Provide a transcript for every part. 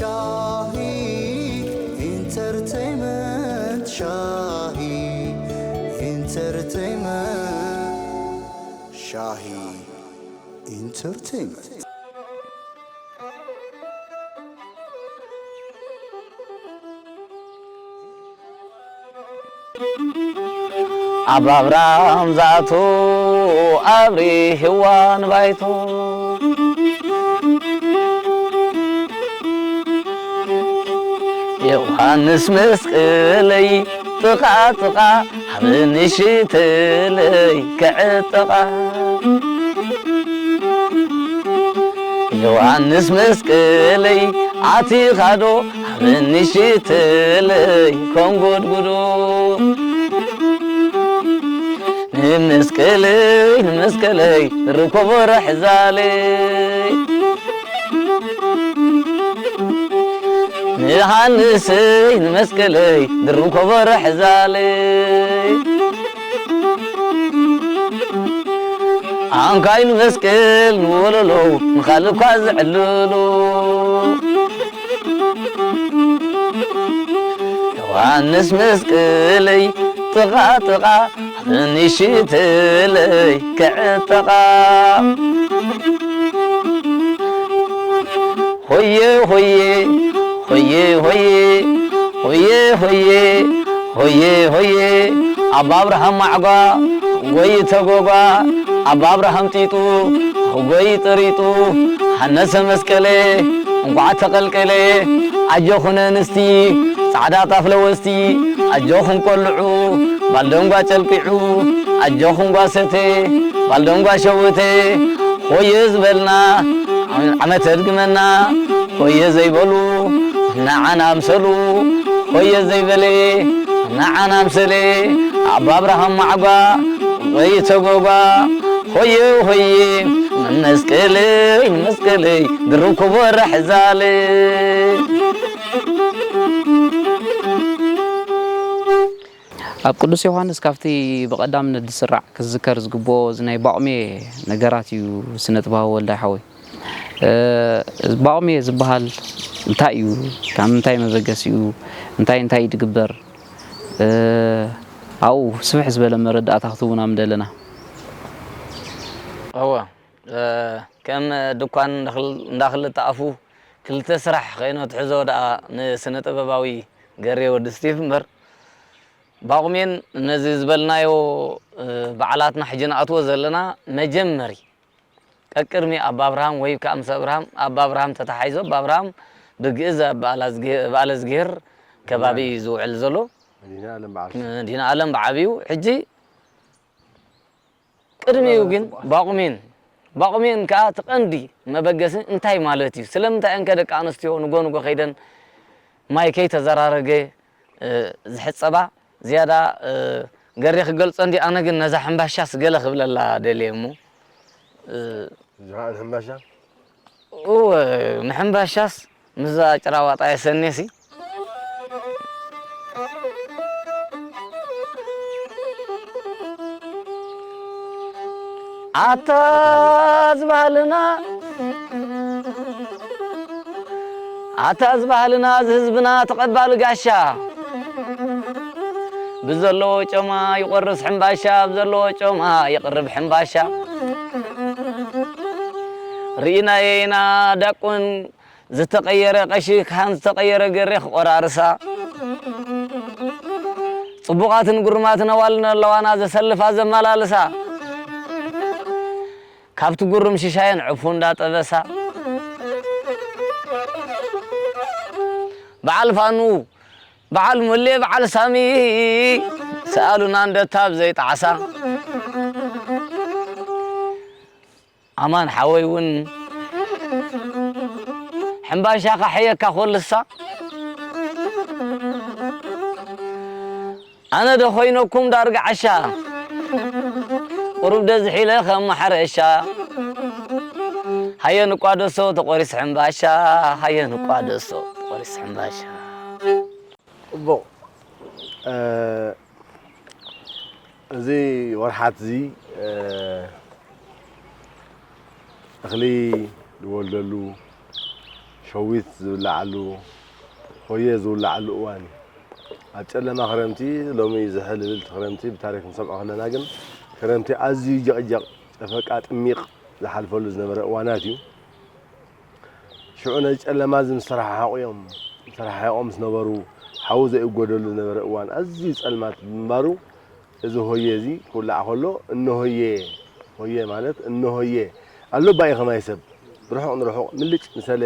ሻሂ ኢንተርቴይመንት፣ ሻሂ ኢንተርቴይመንት፣ ሻሂ ኢንተርቴይመንት። ኣብ ኣብራም ዛቱ ኣብሪህዋ ንባይቱ። ዮሃንስ መስቀለይ ጥቓ ጥቓ፣ ሃበኒ ሽተለይ ክዕጠቓ። ዮሃንስ መስቀለይ ኣቲኻዶ፣ ሃበኒ ሽተለይ ከንጎድጉዶ። ንመስቀለይ ንመስቀለይ ርኮቦ ረሕዛለይ። ንዮሃንሰይ ንመስቀለይ ድርንኮ በረሕ ዛለይ። ኣንካይ ንመስቀል ንወለሎ ንኻልእ እኳ ዝዕልሎ። ዮሃንስ መስቀለይ ጥቓ ጥቓ ንሽትለይ ክዕጠቓ። ሆየ ሆየ ሆየ ሆየ ሆየ ሆየ ሆየ ሆየ። ኣባ ኣብርሃም ማዕጓ ጎይ ተጎጓ፣ ኣባ ኣብርሃም ጢጡ ጎይ ጠሪጡ፣ ሃነሰ መስቀለ እንቋዕ ተቐልቀለ። ኣጆኹን ኣንስቲ ጻዕዳ ጣፍ ለወስቲ፣ ኣጆኹም ቆልዑ ባልደንጓ ጨልቂዑ፣ ኣጆኹም ጓሰተ ባልደንጓ ሸወተ። ሆየ ዝበልና ዓመት ኣድግመና፣ ሆየ ዘይበሉ ንዓና ኣምሰሉ፣ ሆየ ዘይበለ ንዓና ኣምሰለ። ኣባ ኣብርሃም ማዕጓ ወይ ተጎጓ፣ ሆየ ሆየ መስቀለይ መስቀለይ ድርኩቦ ራሕዛለ። ኣብ ቅዱስ ዮሃንስ ካብቲ ብቐዳምነት ዝስራዕ ክዝከር ዝግብኦ እዚ ናይ ባቑሜ ነገራት እዩ ስነ ጥበባዊ ወልዳይ ሓወይ። እ፣ ባቑሜ ዝበሃል እንታይ እዩ? ካብ ምንታይ መበገሲኡ? እንታይ እንታይ እዩ ዝግበር? እ፣ ኣብኡ ስፍሕ ዝበለ መረዳእታ ክትህቡና ምደለና። እወ፣ እ፣ ከም ድኳን እንዳኽል-፣ እንዳኽልተ ኣፉ ክልተ ስራሕ ከይነትሕዞ ደኣ ንስነ ጥበባዊ ገሬ ወዲ ስቲቭ እምበር፣ ባቑሜን ነዚ ዝበልናዮ፣ እ፣ በዓላትና ሕጂ ንኣትዎ ዘለና መጀመሪ ቀቅድሚ ኣባ ኣብርሃም ወይ ከኣ ምስ ኣብርሃም፣ ኣባ ኣብርሃም ተታሓሒዞ፣ ኣባ ኣብርሃም ብግእዝ ኣብ በዓላ ዝግ-፣ በዓለ ዝግሄር ከባቢ እዩ ዝውዕል ዘሎ። መዲና ዓለም በዓል። መዲና ዓለም ብዓቢኡ። ሕጂ ቅድሚኡ ግን ባቑሜን፣ ባቑሜን ከኣ እቲ ቀንዲ መበገሲ እንታይ ማለት እዩ? ስለምንታይ እየን ከ ደቂ ኣንስትዮ ንጎ ንጎ ከይደን ማይ ከይተዘራረገ፣ እ፣ ዝሕጸባ? ዝያዳ፣ እ፣ ገሬ ክገልጾ እንዲ፣ ኣነ ግን ነዛ ሕምባሻስ ገለ ክብለላ ደልየ እሞ፣ እ፣ እዚ ኸኣ ንሕምባሻ? እወ፣ ንሕምባሻስ ምስዛ ጭራዋጣ የሰኔሲ። ኣታ ዝባህልና፣ ኣታ ዝባህልና ዝህዝብና ተቐባሊ ጋሻ፣ ብዘለዎ ጮማ ይቖርስ ሕምባሻ፣ ብዘለዎ ጮማ ይቕርብ ሕምባሻ። ርኢናዮ ኢና ዳቁን ዝተቐየረ ቀሺ፣ ካህን ዝተቐየረ ገሬ ክቖራርሳ። ጽቡቓትን ግሩማትን ኣዋልድ ኣለዋና ዘሰልፋ ዘመላልሳ። ካብቲ ጉሩም ሽሻየን ዕፉ እንዳጠበሳ። በዓል ፋኑ፣ በዓል ሙሌ፣ በዓል ሳሚ፣ ሰኣሉና እንደታብ ዘይጣዕሳ። ኣማን ሓወይ እውን ሕምባሻ ካሕየካ ኮልሳ። ኣነ ዶ ኮይነኩም ዳርጋ ዓሻ፣ ቁሩብ ዶ ዝሒለ ከም ማሕረሻ። ሃየ ንቋደሶ ተቖሪስ ሕምባሻ፣ ሃየ ንቋደሶ ተቖሪስ ሕምባሻ። ጽቡቕ። እ፣ እዚ ወርሓት እዚ፣ እ፣ እኽሊ ዝወልደሉ፣ ሸዊት ዝብልዓሉ፣ ሆየ ዝውልዓሉ እዋን እዩ። ኣብ ጨለማ ክረምቲ፣ ሎሚ ዝሕል ዝብል ክረምቲ ብታሪኽ ክንሰምዖ ከለና ግን፣ ክረምቲ ኣዝዩ ጀቕጀቕ፣ ጨፈቃ ጥሚቕ ዝሓልፈሉ ዝነበረ እዋናት እዩ። ሽዑ ነዚ ጨለማ እዚ ምስ ተረሓሓቑ እዮም፣ ተረሓሒቖም ምስ ነበሩ፣ ሓዊ ዘይእጎደሉ ዝነበረ እዋን ኣዝዩ ጸልማት ብምንባሩ፣ እዚ ሆየ እዚ ክውላዕ ከሎ፣ እነሆየ፣ ሆየ ማለት እነሆየ፣ ኣሎ ባይ ከማይ ሰብ፣ ብርሑቕ ንርሑቕ ምልጭ ምሰለ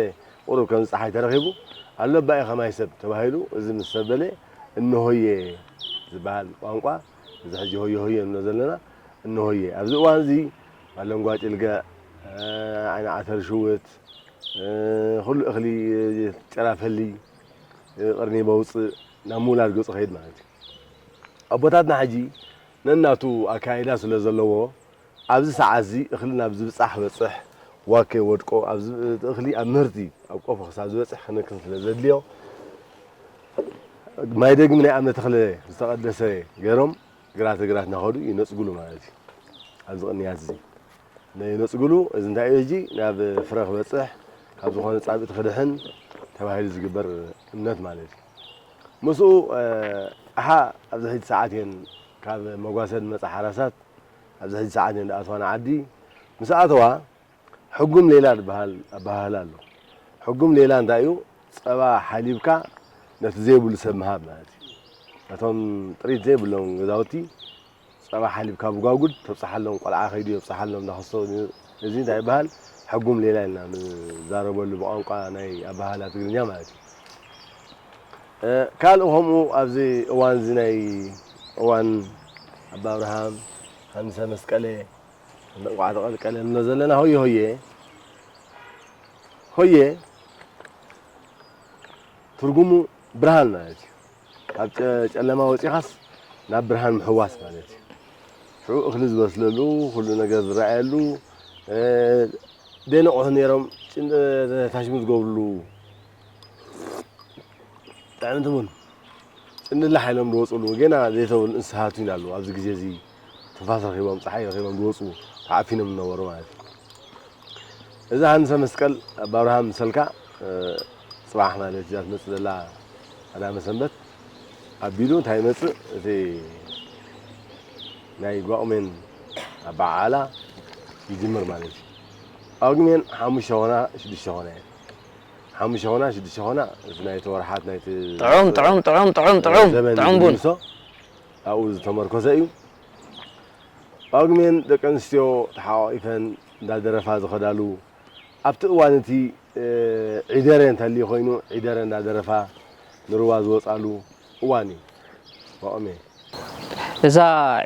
ቁሩብ ከም ጸሓይ ተረኺቡ፣ ኣሎ ባይ ከማይ ሰብ ተባሂሉ፣ እዚ ምስ ሰብ በለ፣ እነሆየ ዝበሃል ቋንቋ፣ እዚ ሕጂ ሆየ ሆየ እንብሎ ዘለና፣ እነሆየ። ኣብዚ እዋን እዚ፣ ኣለንጓ ጭልገዕ፣ ዓይኒ ዓተር ሽውት፣ እ፣ ኩሉ እኽሊ፣ ጨራፈሊ፣ እ፣ ቅርኒ በውፅእ ናብ ምውላድ ገፁ ከይድ ማለት እዩ። ኣቦታትና ሕጂ ነናቱ ኣካይዳ ስለ ዘለዎ፣ ኣብዚ ሰዓት እዚ እኽሊ ናብ ዝብፃሕ በፅሕ፣ ዋኬ ወድቆ፣ ኣብ ዝ-፣ እቲ እኽሊ ኣብ ምህርቲ፣ ኣብ ቆፎ ክሳብ ዝበፅሕ ክንክን ስለ ዘድልዮ፣ ማይ ደግሚ ናይ ኣምነ ተኽለ ዝተቐደሰ ገይሮም፣ ግራት ግራት እናኸዱ ይነፅጉሉ ማለት እዩ። ኣብዚ ቅንያት እዚ ነይነፅጉሉ፣ እዚ እንታይ እዩ? ሕጂ ናብ ፍረ ክበፅሕ፣ ካብ ዝኾነ ፃብእቲ ክድሕን ተባሂሉ ዝግበር እምነት ማለት እዩ። ምስኡ፣ እ፣ ኣሓ ኣብዚ ሕጂ ሰዓት እየን ካብ መጓሰ ዝመፃ ሓራሳት ኣብዚ ሕጂ ሰዓት እየን ዝኣትዋ ንዓዲ። ምስ ኣተዋ፣ ሕጉም ሌላ ዝበሃል ኣበሃህላ ኣሎ። ሕጉም ሌላ እንታይ እዩ? ጸባ ሓሊብካ ነቲ ዘይብሉ ሰብ ምሃብ ማለት እዩ። ነቶም ጥሪት ዘይብሎም ገዛውቲ ጸባ ሓሊብካ ብጓጉድ ተብጽሓሎም፣ ቆልዓ ከይዱ የብጽሓሎም፣ እንዳኸሶ፣ እዚ እንታይ ይበሃል? ሕጉም ሌላ ኢልና ንዛረበሉ ብቋንቋ ናይ ኣበሃህላ ትግርኛ ማለት እዩ። እ፣ ካልእ ከምኡ ኣብዚ እዋን እዚ ናይ እዋን ኣባ ኣብርሃም፣ ሃንሰ መስቀሌ፣ እንቋዕ ተቐልቀለ እንብሎ ዘለና ሆየ ሆየ፣ ሆየ ትርጉሙ ብርሃን ማለት እዩ። ካብ ጨ-፣ ጨለማ ወፂኻስ ናብ ብርሃን ምሕዋስ ማለት እዩ። ሽዑ እኽሊ ዝበስለሉ፣ ኩሉ ነገር ዝረኣየሉ፣ እ፣ ደንቑሑ ነይሮም፣ ጭን-፣ ታሽሙ ዝገብርሉ ጥዕምቲ ቡን ጭንድላሕ ኢሎም ዝወፅሉ፣ ገና ዘይተወልዱ እንስሳት እውን ኣለዉ። ኣብዚ ግዜ እዚ ትንፋስ ረኺቦም፣ ፀሓይ ረኺቦም ዝወፁ፣ ተዓፊኖም ዝነበሩ ማለት እዩ። እዚ ሃንሰ መስቀል ኣባ ኣብርሃም ምሰልካ፣ እ፣ ፅባሕ ማለት እዛ ትመፅእ ዘላ ቀዳመ ሰንበት ኣቢሉ እንታይ ይመፅእ? እቲ ናይ ጓቑሜን ኣበዓዕላ ይጅምር ማለት እዩ። ጳጉሜን ሓሙሽተ ኾና ሽዱሽተ ኾና እየን። ሓሙሽተ ኾና ሽዱሽተ ኾና፣ እቲ ናይቲ ወርሓት ናይቲ ጥዑም፣ ጥዑም፣ ጥዑም፣ ጥዑም፣ ጥዑም፣ ዘበን ጥዑም ቡን። ዝምልሶ ኣብኡ ዝተመርኮሰ እዩ። ጳጉሜን ደቂ ኣንስትዮ ተሓቋቒፈን እንዳደረፋ ዝኸዳሉ፣ ኣብቲ እዋን እቲ፣ እ፣ ዒደረ እንተልዩ ኮይኑ፣ ዒደረ እንዳደረፋ ንሩባ ዝወጻሉ እዋን እዩ። ጳጉሜ። እዛ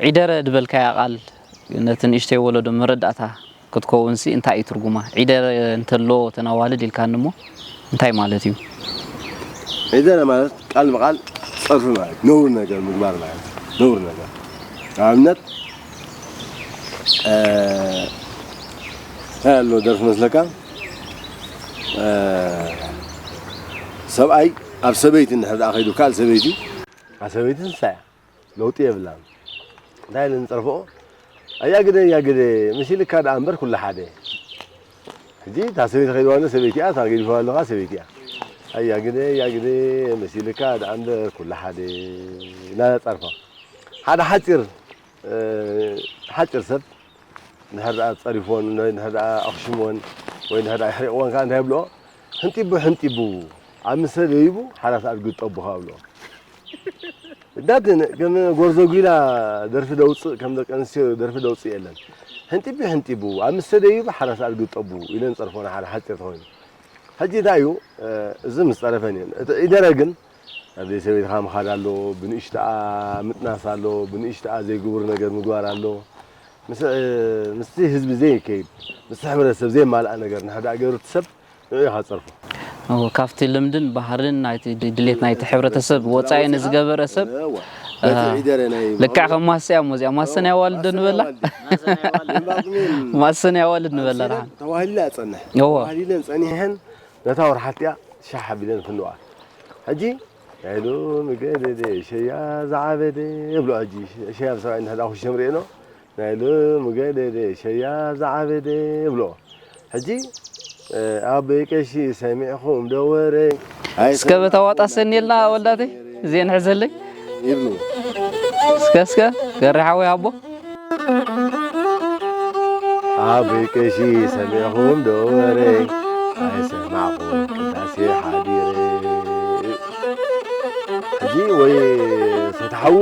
ዒደረ ዝበልካያ ቃል ነቲ ንእሽተይ ወለዶ መረዳእታ ክትከውንሲ እንታይ እዩ ትርጉማ? ዒደረ እንተሎ እተን ኣዋልድ ኢልካኒ እሞ እንታይ ማለት እዩ? ዒደረ ማለት ቃል ብቃል ጸርፊ ማለት ነውር ነገር ምግባር ማለት እዩ። ነውር ነገር። ንኣብነት፣ እ፣ እንታይ ኣሎ ደርፊ መስለካ? እ፣ ሰብኣይ ኣብ ሰበይቲ እንድሕር ደኣ ከይዱ፣ ካልእ ሰበይቲ፣ እታ ሰበይቲ ንሳ እያ። ለውጢ የብላን። እንታይ ኢለ ንጸርፍኦ? ኣያ ግደ፣ ኣያ ግደ፣ መሲልካ ደኣ እምበር ኩሉ ሓደ። ሕጂ እታ ሰበይቲ ከይድዋ እንዶ ሰበይቲ እያ፣ እታ ገዲፍዋ ኣለኻ ሰበይቲ እያ። ኣያ ግደ፣ ኣያ ግደ፣ መሲልካ ደኣ እምበር ኩሉ ሓደ እናጸርፋ። ሓደ ሓጺር፣ እ፣ ሓጺር ሰብ እንድሕር ደኣ ጸሪፍወን፣ ወይ እንድሕር ደኣ ኣኽሽምወን፣ ወይ እንድሕር ደኣ ኣሕሪቕወን ከኣ እንታይ ይብልኦ? ሕንጢቡ፣ ሕንጢቡ፣ ኣብ ምሰ ደይቡ ሓራስ ኣድጊ ጠቡ ከኣ ይብልኦ። እንዳት ከም ጎርዞ ጒላ ደርፊ ደውፅእ፣ ከም ደቂ ኣንስትዮ ደርፊ ደውፅእ የለን። ሕንጢቡ፣ ሕንጢቡ፣ ኣብ ምሰ ደይቡ ሓራስ ኣድጊ ጠቡ ኢለን ጸርፎና ሓደ ሓጺር ተኾይኑ። ሕጂ እንታይ እዩ፣ እ፣ እዚ ምስ ጸረፈን እየን። እቲ ዒደረ ግን ኣብ ደይ ሰበይትኻ ምኻድ ኣሎ፣ ብንእሽተኣ ምጥናስ ኣሎ፣ ብንእሽተኣ ዘይግቡር ነገር ምግባር ኣሎ። ምስ፣ እ፣ ምስቲ ህዝቢ ዘይከይድ፣ ምስቲ ሕብረተሰብ ዘይማልኣ ነገር እንድሕር ደኣ ገይሩ እቲ ሰብ ንዕኡ ኢኻ ትጸርፎ። እወ፣ ካብቲ ልምድን ባህርን ናይቲ ድ-፣ ድሌት ናይቲ ሕብረተሰብ ወጻኢ ንዝገበረ ሰብ፣ እወ። በቲ እ፣ ዒደረ ናይ ልክዕ ከም ማሰያ እሞ እዚኣ ማሰ ናይ ኣዋልድ ዶ ንበላ? ማሰ ናይ ኣዋልድ። ማሰ ናይ ኣዋልድ ንበላ ተባሂሉ ደሓን። ተባሂሉ እያ ትጸንሕ። እወ። ተባሂለን ጸኒሐን ነታ ወርሓት እያ ሻሕ ኣቢለን ፍንዋ። ሕጂ ናይ ሎሚ ገደደ ሸያ ዝዓበደ ይብሎ። ሕጂ ሸያ ብሰብኣይ እንድሕር ደኣ ኩሽም ርእየኖ፣ ናይ ሎሚ ገደደ ሸያ ዝዓበደ ይብሎ። ሕጂ ኣቦይ ቀሺ ሰሚዕኹም ዶ ወረ? እስከ በታ ዋጣ ሰንየልና ወልዳተይ፣ እዚኤን ሕዘለይ። ይብሉ። እስከ እስከ ገሪ ሓወይ ኣቦ። ኣቦይ ቀሺ ሰሚዕኹም ዶ ወረ? ኣይሰማዕኹም ቅዳሴ ሓዲረ። ሕጂ ወይ ሰትሓዉ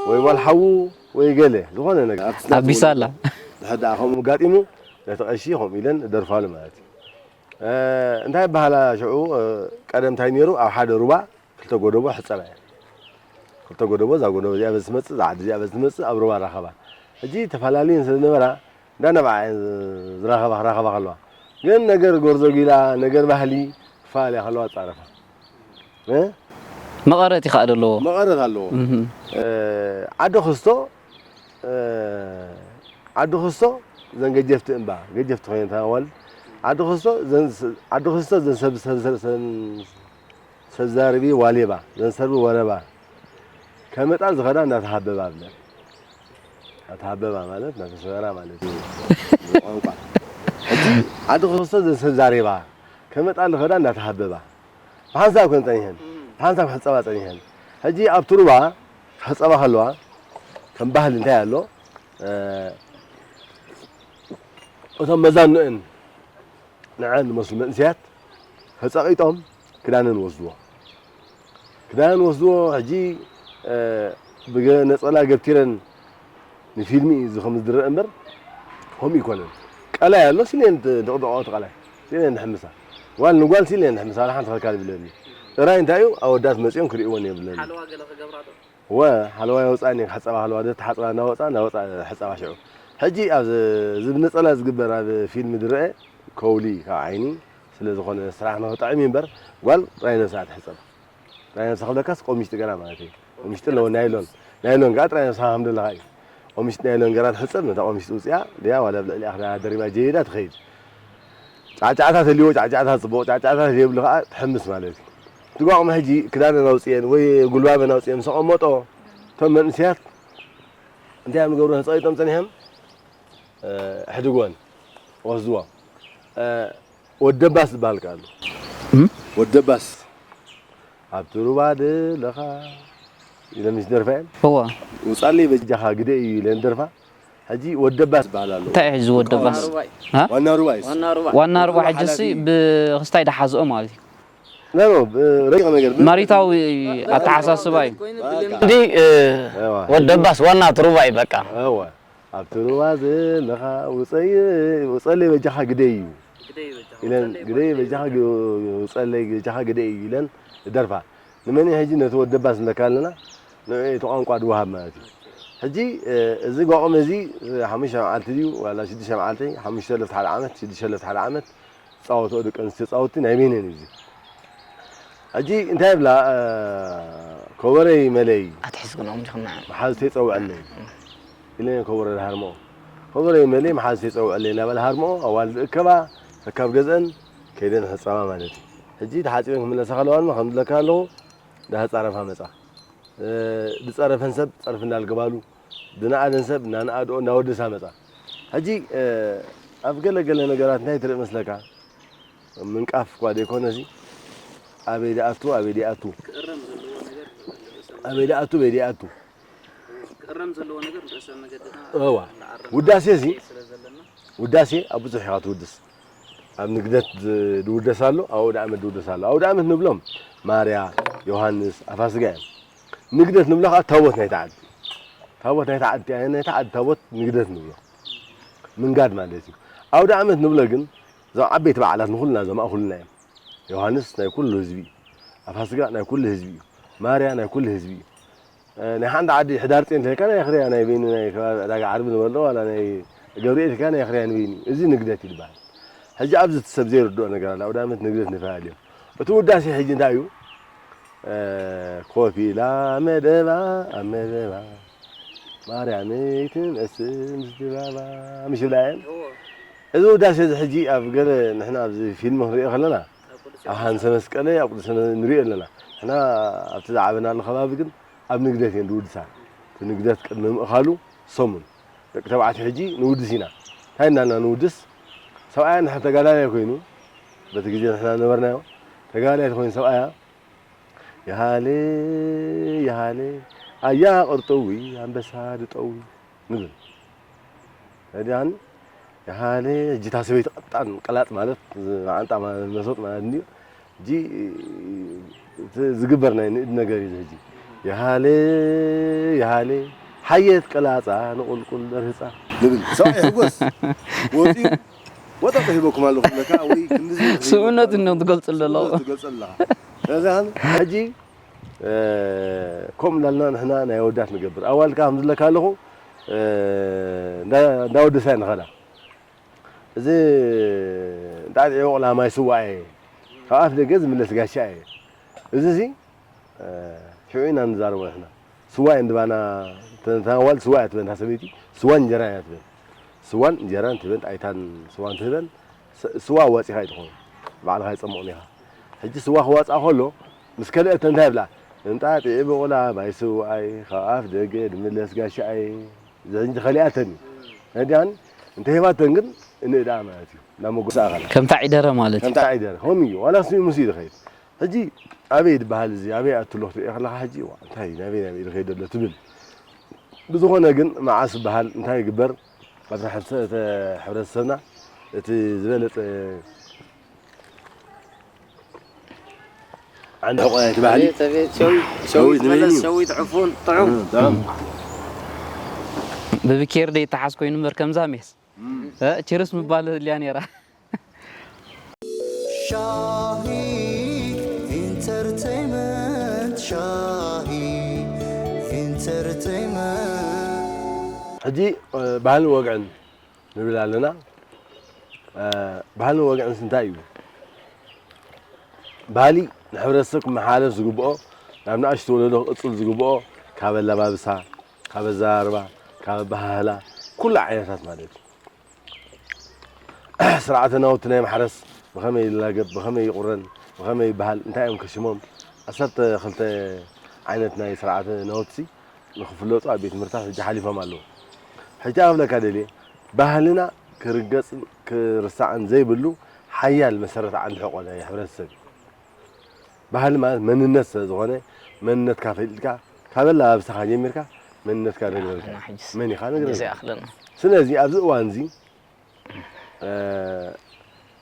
ወይ ጓል ሓዉ ወይ ገለ ዝኾነ ነገር ኣብቲ ኣቢሳላ። ድሕር ደኣ ከምኡ ኣጋጢሙ ነቲ ቀሺ ከምኡ ኢለን ደርፋሉ ማለት እዩ። እ፣ እንታይ ይበሃላ ሽዑ፣ እ፣ ቀደም እንታይ ነይሩ፣ ኣብ ሓደ ሩባ ክልተ ጎደቦ ሕጸባ እየን። ክልተ ጎደቦ፣ እዛ ጎደቦ እዚኣ በዚ ትመጽእ፣ እዛ ዓዲ እዚኣ በዚ ትመጽእ፣ ኣብ ሩባ ራኸባ። ሕጂ ተፈላለየን ስለ ዝነበራ እንዳነብዓ እየን ዝራኸባ ክራኸባ ከለዋ፣ ግን ነገር ጎርዞጊላ፣ ነገር ባህሊ ክፈላለያ ከለዋ ጻረፋ። እ? መቐረት ይኸኣ ኣለዎ። መቐረት ኣለዎ። እህ። እ፣ ዓዲ ክስቶ፣ እ፣ ዓዲ ክስቶ ዘን ገጀፍቲ እምባ፣ ገጀፍቲ ኮይነን ተዋልድ። ዓዲ ክስቶ ዘን ዓዲ ክስቶ ዘን ሰብ ሰብ ሰብ ሰብ ሰብ ዛርቢ ዋሌባ፣ ዘን ሰርቢ ወረባ ከመጣ ዝኸዳ እንዳተሃበባ ብለን። እንዳተሃበባ ማለት እንዳተሰበራ ማለት እዩ። ቋንቋ። ሕጂ ዓዲ ክስቶ ዘን ሰብ ዛሬባ ከመጣ ዝኸዳ እንዳተሃበባ። ብሓንሳብ ከን ጸኒሐን። ብሓንሳብ ክሕጸባ ጸኒሐን። ሕጂ ኣብቲ ሩባ ክሕጸባ ከለዋ ከም ባህሊ እንታይ ኣሎ? እ፣ እቶም መዛንኦን ንዐን ዝመስሉ መንእሰያት ተጸቒጦም ክዳነን ወስድዎ። ክዳነን ወስድዎ። ሕጂ፣ እ፣ ብገ-፣ ነጸላ ገብቲረን ንፊልሚ እዩ እዚ ከም ዝድረእ እምበር ከምኡ ይኮነን። ቀላይ ኣሎ፣ ሲለን ድቕድቐኦ እቲ ቀላይ። ሲለን ድሕምሳ። ጓል ንጓል ሲለን ድሕምሳ፣ ዋላ ሓንቲ ከልካል ይብለኒ። ጥራይ እንታይ እዩ፣ ኣወዳት መጺኦም ክርእይወን የብለን። ሓለዋ ገለ ክገብራ ዶ? ወ፣ ሓለዋ የውጻኒ፣ ክሕጸባ ከለዋ፣ ዶ ተሓጽባ እናወጻ፣ እናወጻ ሕጸባ ሽዑ። ሕጂ ኣብ እዚ ብነጸላ ዝግበር ኣብ ፊልሚ ዝረአ ከውሊ ካብ ዓይኒ ስለ ዝኾነ ስራሕ ንኽጥዕም እዩ እምበር፣ ጓል ጥራይ ነብሳ ትሕጸብ። ጥራይ ነብሳ ክብለካስ ቆምሽጢ ገራ ማለት እዩ። ቆምሽጢ ኣለዎ ናይሎን። ናይሎን ከኣ ጥራይ ነብሳ ከም ዘለኻ እዩ። ቆምሽጢ ናይሎን ገራ ትሕጸብ፣ ነታ ቆምሽጢ ውጽያ፣ ድያ ዋላ ኣብ ልዕሊኣ ክዳና ደሪባ ጀይዳ ትኸይድ። ጫዕጫዕታ ተልዎ፣ ጫዕጫዕታ ጽቡቕ፣ ጫዕጫዕታ ተልየብሉ ከኣ ትሕምስ ማለት እዩ። እቲ ጓቕሚ ሕጂ ክዳነን ኣውጽኤን ወይ ጉልባበን ኣውጽኤን ምስ ኣቐመጦ፣ እቶም መንእሰያት እንታይ እዮም ዝገብሩ? ተጸቒጦም ጸኒሖም፣ እ፣ ኣሕድግወን፣ ወስድዎ። እ፣ ወደባስ ዝበሃል ከኣ ኣሎ። እም? ወደባስ፣ ኣብቲ ሩባ ደለኻ ኢለን ምስ ደርፋ እየን። እዋ። ውጻለይ በጃኻ ግደ እዩ ኢለን ደርፋ። ሕጂ ወደባስ ዝበሃል ኣሎ። እንታይ እዩ ሕጂ ዝወደባስ? ሃ? ዋና ሩባ እዩ። ዋና ሩባ ዋና ሩባ ኩሉ ሕጂሲ ሓላፊ ብኽስታይ ደሓዝኦ ማለት እዩ። ኖ፣ ኖ፣ ብ-፣ ረቂቕ ነገር ብ-፣ መሪታዊ ኣተሓሳስባ እዩ። ኮይኑ ብልምዲ እንዲ እ፣ እዋ። ወደባስ ዋና እቲ ሩባ እዩ በቃ። እዋ። ኣብቲ ሩባ ዘለኻ ውጸይ-፣ ውጸለይ በጃኻ ግደይ እዩ። ግደይ በጃኻ ኢለን ውጸለይ ግደይ በጃኻ በጃኻ ግ-፣ ውጸለይ በጃኻ ግደይ እዩ ኢለን ደርፋ። ንመን እዩ ሕጂ ነቲ ወደባስ ዝብለካ ኣለና? ንዕኡ እቲ ቋንቋ ድወሃብ ማለት እዩ። ሕጂ፣ እ፣ እዚ ጓቑሚ እዚ፣ እ፣ ሓሙሽተ መዓልቲ ድዩ ዋላ ሽዱሽተ መዓልቲ፣ ሓሙሽተ ለፍቲ ሓደ ዓመት፣ ሽዱሽተ ለፍቲ ሓደ ዓመት ዝጻወትኦ ደቂ ኣንስትዮ ጻውቲ ናይ በይነን እዩ እዚ። ሕጂ እንታይ ይብላ፣ እ፣ ኮበረይ መለይ ኣትሒዝክንኦም ዲኹም ንዓም። መሓዝተይ ጸውዐለይ ኢለን እየን ኮበሮ ዝሃርምኦ። ኮበረይ መለይ መሓዝተይ ጸውዐለይ እናበላ ሃርምኦ፣ ኣዋልድ እከባ፣ ተካብ ገዝአን ከይደን ሕጸባ ማለት እዩ። ሕጂ ተሓጺበን ክምለሳ ከለዋ ድማ ከም ዝብለካ ኣለኹ፣ ዳህጻረፋ መጻ። እ፣ ዝጸረፈን ሰብ ጸርፊ እንዳልገባሉ፣ ዝነኣደን ሰብ እናነኣድኦ እንዳወደሳ መጻ። ሕጂ፣ እ፣ ኣብ ገለ ገለ ነገራት እንታይ ትርኢ መስለካ? ምንቃፍ እኳ ዘይኮነሲ፣ ኣበይ ደኣቱ፣ ኣበይ ደኣቱ፣ ክእረም ዘለዎ ነገር ንርእሰ ኣበይ ደኣቱ፣ ኣበይ ደኣቱ። ክእረም ዘለዎ ነገር ንርእሰ መገድና እዋ። ንኣርም ውዳሴ እዚ ስለ ዘለና ውዳሴ ኣብ ብዙሕ ኢኻ ትውድስ። ኣብ ንግደት ዝ-፣ ዝውደስ ኣሎ፣ ኣብ ኣውደ ዓመት ዝውደስ ኣሎ። ኣውደ ዓመት ንብሎም ማርያ፣ ዮሃንስ፣ ኣፋስጋ እዮም። ንግደት ንብሎ ከዓ ታቦት ናይታ ዓዲ። ታቦት ናይታ ዓዲ፣ ናይታ ዓዲ ታቦት ንግደት ንብሎ። ምንጋድ ማለት እዩ። ኣውደ ዓመት ንብሎ ግን እዞም ዓበይቲ በዓላት ንኹልና ዘማእኹልና እዮም። ዮሃንስ ናይ ኩሉ ህዝቢ እዩ። ኣፋስጋ ናይ ኩሉ ህዝቢ እዩ። ማርያ ናይ ኩሉ ህዝቢ እዩ። እ፣ ናይ ሓንቲ ዓዲ ሕዳር ጼን ተልካ ናይ ኣኽርያ ናይ በይኑ ናይ ከባቢ ዕዳጋ ዓርቢ ንበሎ ዋላ ናይ ገብርኤል ኢልካ ናይ ኣኽርያ ንበይኑ እዩ። እዚ ንግደት ይበሃል። ሕጂ ኣብዚ እቲ ሰብ ዘይርድኦ ነገር ኣሎ። ኣውደ ዓመት ንግደት ንፈላለዮም። እቲ ውዳሴ ሕጂ እንታይ እዩ? እ፣ ኮፍ ኢላ መደባ ኣብ መደባ ማርያመይ ትንእስ ምስ ድባባ ምሽ ይብላ እየን። እዚ ውዳሴ እዚ ሕጂ ኣብ ገለ ንሕና ኣብዚ ፊልም ክንሪኦ ከለና ኣብ ሃንሰ መስቀለ ኣብ ቅዱስ ንሪኦ ኣለና። ንሕና ኣብቲ ዝዓበናሉ ከባቢ ግን ኣብ ንግደት እየን ዝውድሳ። እቲ ንግደት ቅድሚ ምእኻሉ ሰሙን ደቂ ተባዕትዮ ሕጂ ንውድስ ኢና። እንታይ እናልና ንውድስ? ሰብኣይ እንድሕር ተጋዳላይ ኮይኑ በቲ ግዜ ንሕና ነበርናዮ ተጋዳላይ ተኾይኑ ሰብኣያ፣ "የሃሌ፣ የሃሌ፣ ኣያ ቅርጥዊ፣ ኣንበሳ ድጠዊ" ንብል። ከዲኣን፣ የሃሌ፣ ሕጂ እታ ሰበይቲ ቀጣን፣ ቀላጥ ማለት፣ መዓንጣ ማለት፣ መሶጥ ማለት እንድዩ። ሕጂ እቲ ዝግበር ናይ ንእድ ነገር እዩ ሕጂ። "የሃሌ፣ የሃሌ፣ ሓየት ቀላጻ፣ ንቁልቁል ደርህጻ" ንብል። ሰብኣይ ይሕጎስ። ወፂኡ፣ ወጠጠ ሂበኩም ኣለኹ ለካ፣ ወይ ክንድዚ ስብእነት ነው ትገልጽ ዘለኹ። ስብእነት ትገልጽ ኣለኻ። ስለዚ ሕጂ፣ እ፣ ከምኡ እንዳልና ንሕና ናይ ኣወዳት ንገብር። ኣዋልድ ከኣ ከም ዝብለካ ኣለኹ፣ እ፣ እንዳ-፣ እንዳወደሳ ንኸዳ። እዚ እንጣጢዕ በቑላ ማይ ስዋ እየ፣ ካብ ኣፍ ደገ ዝምለስ ጋሻ እየ። እዚ እዚ፣ እ፣ ሽዑ ኢና ንዛረቦ ንሕና። ስዋ እየን ድባና፣ እተን ኣዋልድ ስዋ እያ ትበን፣ እታ ሰበይቲ ስዋን እንጀራ እያ ትበን። ስዋን እንጀራን ትበን፣ ጣይታን ስዋን ትህበን። ስ-፣ ስዋ ኣዋጺኻ እዩ ትኸውን፣ ባዕልኻ ኣይጸምቕን ኢኻ። ሕጂ ስዋ ክዋጽኣ ከሎ፣ ምስ ከልአተን እንታይ ይብላ? "እንጣጢዕ በቑላ ማይ ስዋኣይ፣ ካብ ኣፍ ደገ ድምለስ ጋሻኣይ" ዝሕጂ ከሊኣተን እዩ። ነዲኣን እንተ ሂባተን ግን እንእዳ ማለት እዩ። ናብ መጎሳ ኣኸላ። ከምታ ዒደረ ማለት እዩ። ከምታ ዒደረ። ከምኡ እዩ። ዋላ ስሚኡ ምስ እዩ ዝኸይድ። ሕጂ ኣበይ ድበሃል እዚ? ኣበይ ኣትሎ ክትሪኦ ከለኻ ሕጂ፣ "ዋ፣ እንታይ ናበይ ናበይ ዝኸይድ ዘሎ?" ትብል። ብዝኾነ ግን መዓስ በሃል እንታይ ይግበር? ኣብቲ ሕብሰ-፣ እቲ ሕብረተሰብና እቲ ዝበለጸ ዓንዲ ሕቆ ናይቲ ባህሊ። ኣቤት፣ ኣቤት፣ ሸዊት፣ ሸዊት ሸዊት ንበይኑ። መለስ፣ ሸዊት ዕፉን፣ ጥዑም። እም፣ ጥዑም። ብብኬር ደይተሓዝ ኮይኑ እምበር ከምዛ ሜስ። እም። እ፣ ችርስ ምባል ህልያ ነይራ። ሻሂ ኢንተርቴይመንት፣ ሻሂ ኢንተርቴይመንት። ሕጂ፣ እ፣ ባህልን ወግዕን ንብል ኣለና። እ፣ ባህልን ወግዕንስ እንታይ እዩ? ባህሊ ንሕብረተሰብ ክመሓላለፍ ዝግብኦ፣ ናብ ንኣሽቱ ወለዶ ክቕጽል ዝግብኦ፣ ካብ ኣለባብሳ፣ ካብ ኣዘራርባ፣ ካብ ኣበሃህላ፣ ኩሉ ዓይነታት ማለት እዩ። ስርዓተ ናውቲ ናይ ማሕረስ ብኸመይ ይላገብ፣ ብኸመይ ይቑረን፣ ብኸመይ ይበሃል፣ እንታይ እዮም ክሽሞም፣ ዓሰርተ ክልተ ዓይነት ናይ ስርዓተ ናውቲ ንኽፍለጡ ኣብ ቤት ትምህርትታት ሕጂ ሓሊፎም ኣለዉ። ሕጂ ክብለካ ደልየ፣ ባህልና ክርገጽን ክርሳዕን ዘይብሉ ሓያል መሰረት ዓንዲ ሕቆ ናይ ሕብረተሰብ እዩ። ባህሊ ማለት መንነት ስለ ዝኾነ፣ መንነትካ ፈሊጥካ፣ ካብ ኣለባብሳኻ ጀሚርካ መንነትካ ነግረልካ። ኣኽለና ሕጅስ መን ኢኻ ነግረልካ። ግዜ ኣኽለና። ስለዚ ኣብዚ እዋን እዚ፣ እ፣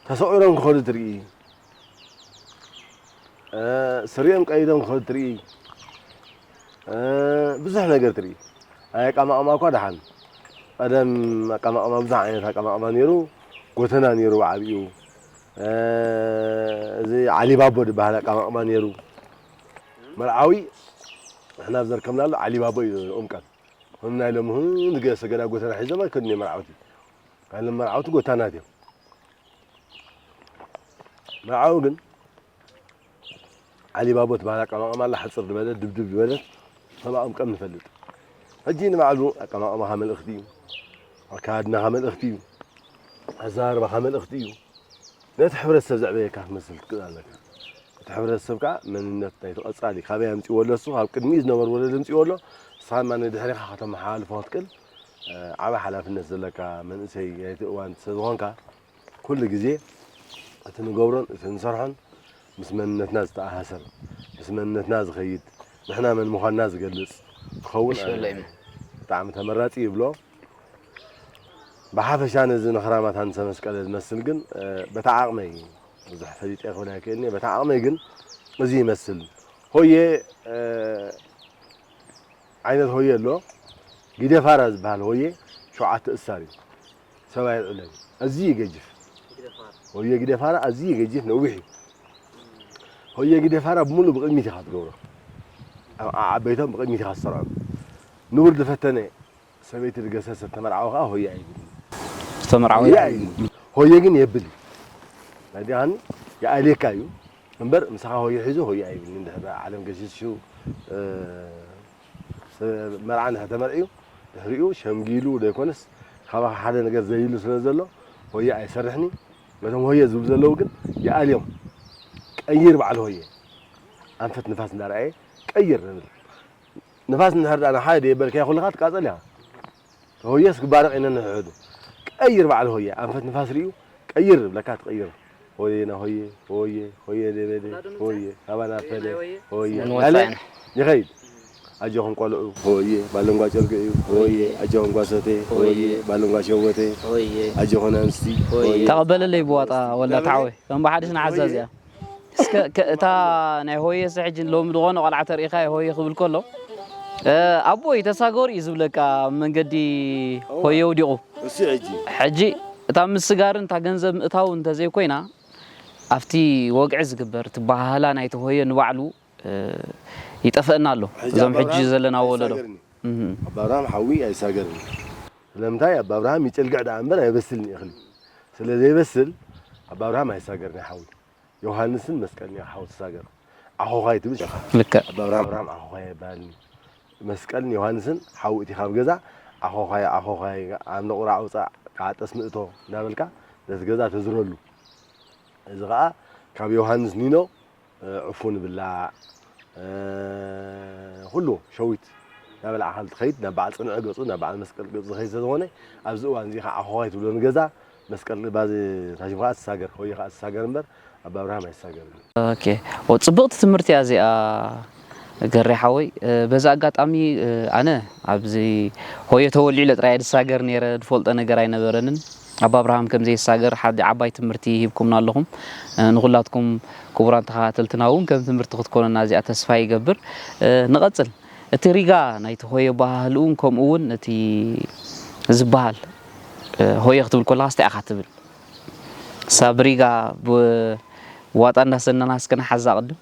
ተሰቑሮም ክኸዱ ትርኢ፣ እ፣ ስሪኦም ቀይዶም ክኸዱ ትርኢ፣ እ፣ ብዙሕ ነገር ትርኢ። ኣይ ኣቀማቕማ እኳ ደሓን። ቀደም ኣቀማቕማ ብዙሕ ዓይነት ኣቀማቕማ ነይሩ። ጎተና ነይሩ ብዓቢኡ። እ፣ እዚ ዓሊባቦ ዝበሃል ኣቀማቕማ ነይሩ። መርዓዊ ንሕና ኣብ ዘርከብናሉ ዓሊባቦ እዩ ዝቕምቀም። ከም ናይ ሎሚ ህንድ ገ-፣ ሰገዳ ጎተና ሒዞም ኣይከዱን እዮም መርዓውቲ። ናይ ሎሚ መርዓውቲ ጎታናት እዮም። መርዓዊ ግን ዓሊባቦ ትበሃል ኣቀማቕማ ኣላ፣ ሕጽር ዝበለት፣ ድብድብ ዝበለት፣ ከም ኣቐምቀም ንፈልጥ። ሕጂ ንባዕሉ ኣቀማቕማኻ መልእኽቲ እዩ፣ ኣካያድናኻ መልእኽቲ እዩ፣ ኣዘራርባኻ መልእኽቲ እዩ። ነቲ ሕብረተሰብ ዘዕበየካ ክትመስል ትክእል ኣለካ። እቲ ሕብረተሰብ ከኣ መንነት ናይቲ ቀጻሊ ካበይ ኣምጺእዎ ኣሎ፣ እሱ ካብ ቅድሚኡ ዝነበሩ ወለዲ ኣምጺእዎ ኣሎ፣ ንስኻ ድማ ንድሕሪኻ ከተመሓላልፎ ክትክእል፣ እ፣ ዓቢ ሓላፍነት ዘለካ መንእሰይ ናይቲ እዋን ስለ ዝኾንካ፣ ኩሉ ግዜ እቲ ንገብሮን እቲ ንሰርሖን ምስ መንነትና ዝተኣሳሰር፣ ምስ መንነትና ዝኸይድ፣ ንሕና መን ምዃንና ዝገልጽ ክኸውን ይሽወሎ ኣለዎ። እዩ። ብጣዕሚ ተመራጺ ይብሎ። ብሓፈሻ ነዚ ንኽራማት ሃንሰ መስቀለ ዝመስል ግን፣ እ፣ በታ ዓቕመይ ብዙሕ ፈሊጠ ክብል ኣይክእልን እየ። በታ ዓቕመይ ግን እዚ ይመስል። ሆየ፣ እ፣ ዓይነት ሆየ ኣሎ። ጊደፋራ ዝበሃል ሆየ ሸውዓተ እሳር እዩ። ሰብ ኣየልዕሎን እዩ። ኣዝዩ ይገጅፍ። ሆየ ጊደፋራ ኣዝዩ ይገጅፍ፣ ነዊሕ እዩ። ሆየ ጊደፋራ ብምሉእ ብቕድሚት ኢኻ ትገብሮ። ኣብ ዓበይቶም ብቕድሚት ኢኻ ትሰርዖም። ንቡር ዝፈተነ፣ ሰበይቲ ዝገሰሰ፣ ዝተመርዓወ ከኣ ሆየ ኣይብልን። ዝተመርዓወ ሆየ ኣይብልን። ሆየ ግን የብል እዩ። ናይ ደሓን ይኣልየካ እዩ። እምበር ምሳኻ ሆየ ሒዙ ሆየ ኣይብልን። እንድሕር ደኣ ዓለም ገሲሱ፣ እ፣ መርዓ እንድሕር ተመርዕዩ፣ ድሕሪኡ ሸምጊሉ ዘይኮነስ፣ ካባኻ ሓደ ነገር ዘይሉ ስለ ዘሎ፣ ሆየ ኣይሰርሕን እዩ። ነቶም ሆየ ዝብሉ ዘለዉ ግን ይኣልዮም። ቀይር በዓል ሆየ። ኣንፈት ንፋስ እንዳረኣየ ቀይር ንብል። ንፋስ እንድሕር ደኣ ንሓደ ደየበልካዮ ኩልኻ ትቃጸል ኢኻ። ሆየስ ክባረቕ ኢና ንሕሕዱ። ቀይር በዓል ሆየ፣ ኣንፈት ንፋስ ርእዩ ቀይር ዝብለካ ትቐይር። ሆየ ና ሆየ ሆየ ሆየ ደበደ ሆየ ካባና ፈለ ሆየ ምን ናለ ወፃእና? ይኸይድ። ኣጆኹም ቆልዑ ሆየ ባለንጓ ጨርቂ እዩ ሆየ ኣጆኹም ጓሰቴ ሆየ ባለንጓ ሸወቴ ሆየ ኣጆኹም ኣንስቲ ሆየ ተቐበለለይ ብዋጣ ወላ ተዓወ ከም ብሓድሽ ንዓዛ እዚኣ እስከ ከ- እታ ናይ ሆየስ ሕጂ ሎሚ ዝኾነ ቆልዓ ተሪኢኻ ሆየ ክብል ከሎ እ፣ ኣቦይ ተሳገሩ እዩ ዝብለካ ኣብ መንገዲ ሆየ ውዲቑ እሱ ሕጂ ሕጂ እታ ምስጋርን እታ ገንዘብ ምእታው እንተዘይኮይና ኣብቲ ወግዒ ዝግበር እቲ ባህላ ናይቲ ሆየ ንባዕሉ እ፣ ይጠፍአና ኣሎ ሕጂ እዞም ኣባ ሕጂ ኣብርሃም ዘለና ወለዶ ኣይሳገርን እዩ። እህ። ኣባ ኣብርሃም ሓዊ ኣይሳገርን እዩ። ስለምንታይ ኣባ ኣብርሃም ይጭልግዕ ደኣ እምበር ኣይበስልን እዩ እኽሊ። ስለ ዘይበስል ኣባ ኣብርሃም ኣይሳገርን እዩ ሓዊ። ዮሃንስን መስቀልን እዩ ሓዊ ትሳገር። ዓኾዃይ ትብል ሸኻ። ልክዕ ኣባ ኣብርሃም ኣብርሃም ዓኾዃይ ኣይበሃልን እዩ። መስቀልን ዮሃንስን ሓዊ እቲ ካብ ገዛ ዓኾዃይ ዓኾዃይ ኣብ ነቑራ ኣውፃእ ከዓ ጠስሚ እቶ እንዳበልካ ነቲ ገዛ ተዝረሉ። እዚ ከዓ ካብ ዮሃንስ ኒኖ እ፣ ዕፉን ይብላዕ እ፣ ኩሉ ሸዊት እናበላዕካ ትኸይድ ናብ በዓል ፅንዒ ገፁ ናብ በዓል መስቀል ገፁ ዝኸይድ ስለዝኾነ ኣብዚ እዋን እዚ ከዓ ዓኾዃይ ትብሎ ንገዛ መስቀል ባዚ ታሽም ከዓ ትሳገር ሆየ ከዓ ትሳገር እምበር ኣባ ኣብርሃም ኣይሳገርን እዩ። ኦኬ ኦ ጽብቕቲ ትምህርቲ እያ እዚኣ ገሬ ሓወይ እ፣ በዚ ኣጋጣሚ እ፣ ኣነ ኣብዚ ሆየ ተወሊዑ ኢለ ጥራይ ድሳገር ነይረ ድፈልጦ ነገር ኣይነበረንን ኣባ ኣብርሃም ከም ዘይሳገር ሓደ ዓባይ ትምህርቲ ሂብኩምና ኣለኹም እ፣ ንኹላትኩም ክቡራን ተኸታተልትና እውን ከም ትምህርቲ ክትኮነና እዚኣ ተስፋ ይገብር እ፣ ንቐጽል እቲ ሪጋ ናይቲ ሆየ ባህሊ እውን ከምኡ እውን እቲ ዝበሃል እ፣ ሆየ ክትብል ከለኻ ስታይ ኢኻ ትብል ሳብ ሪጋ ብዋጣ እንዳሰነና እስከ ንሓዛ ቅድም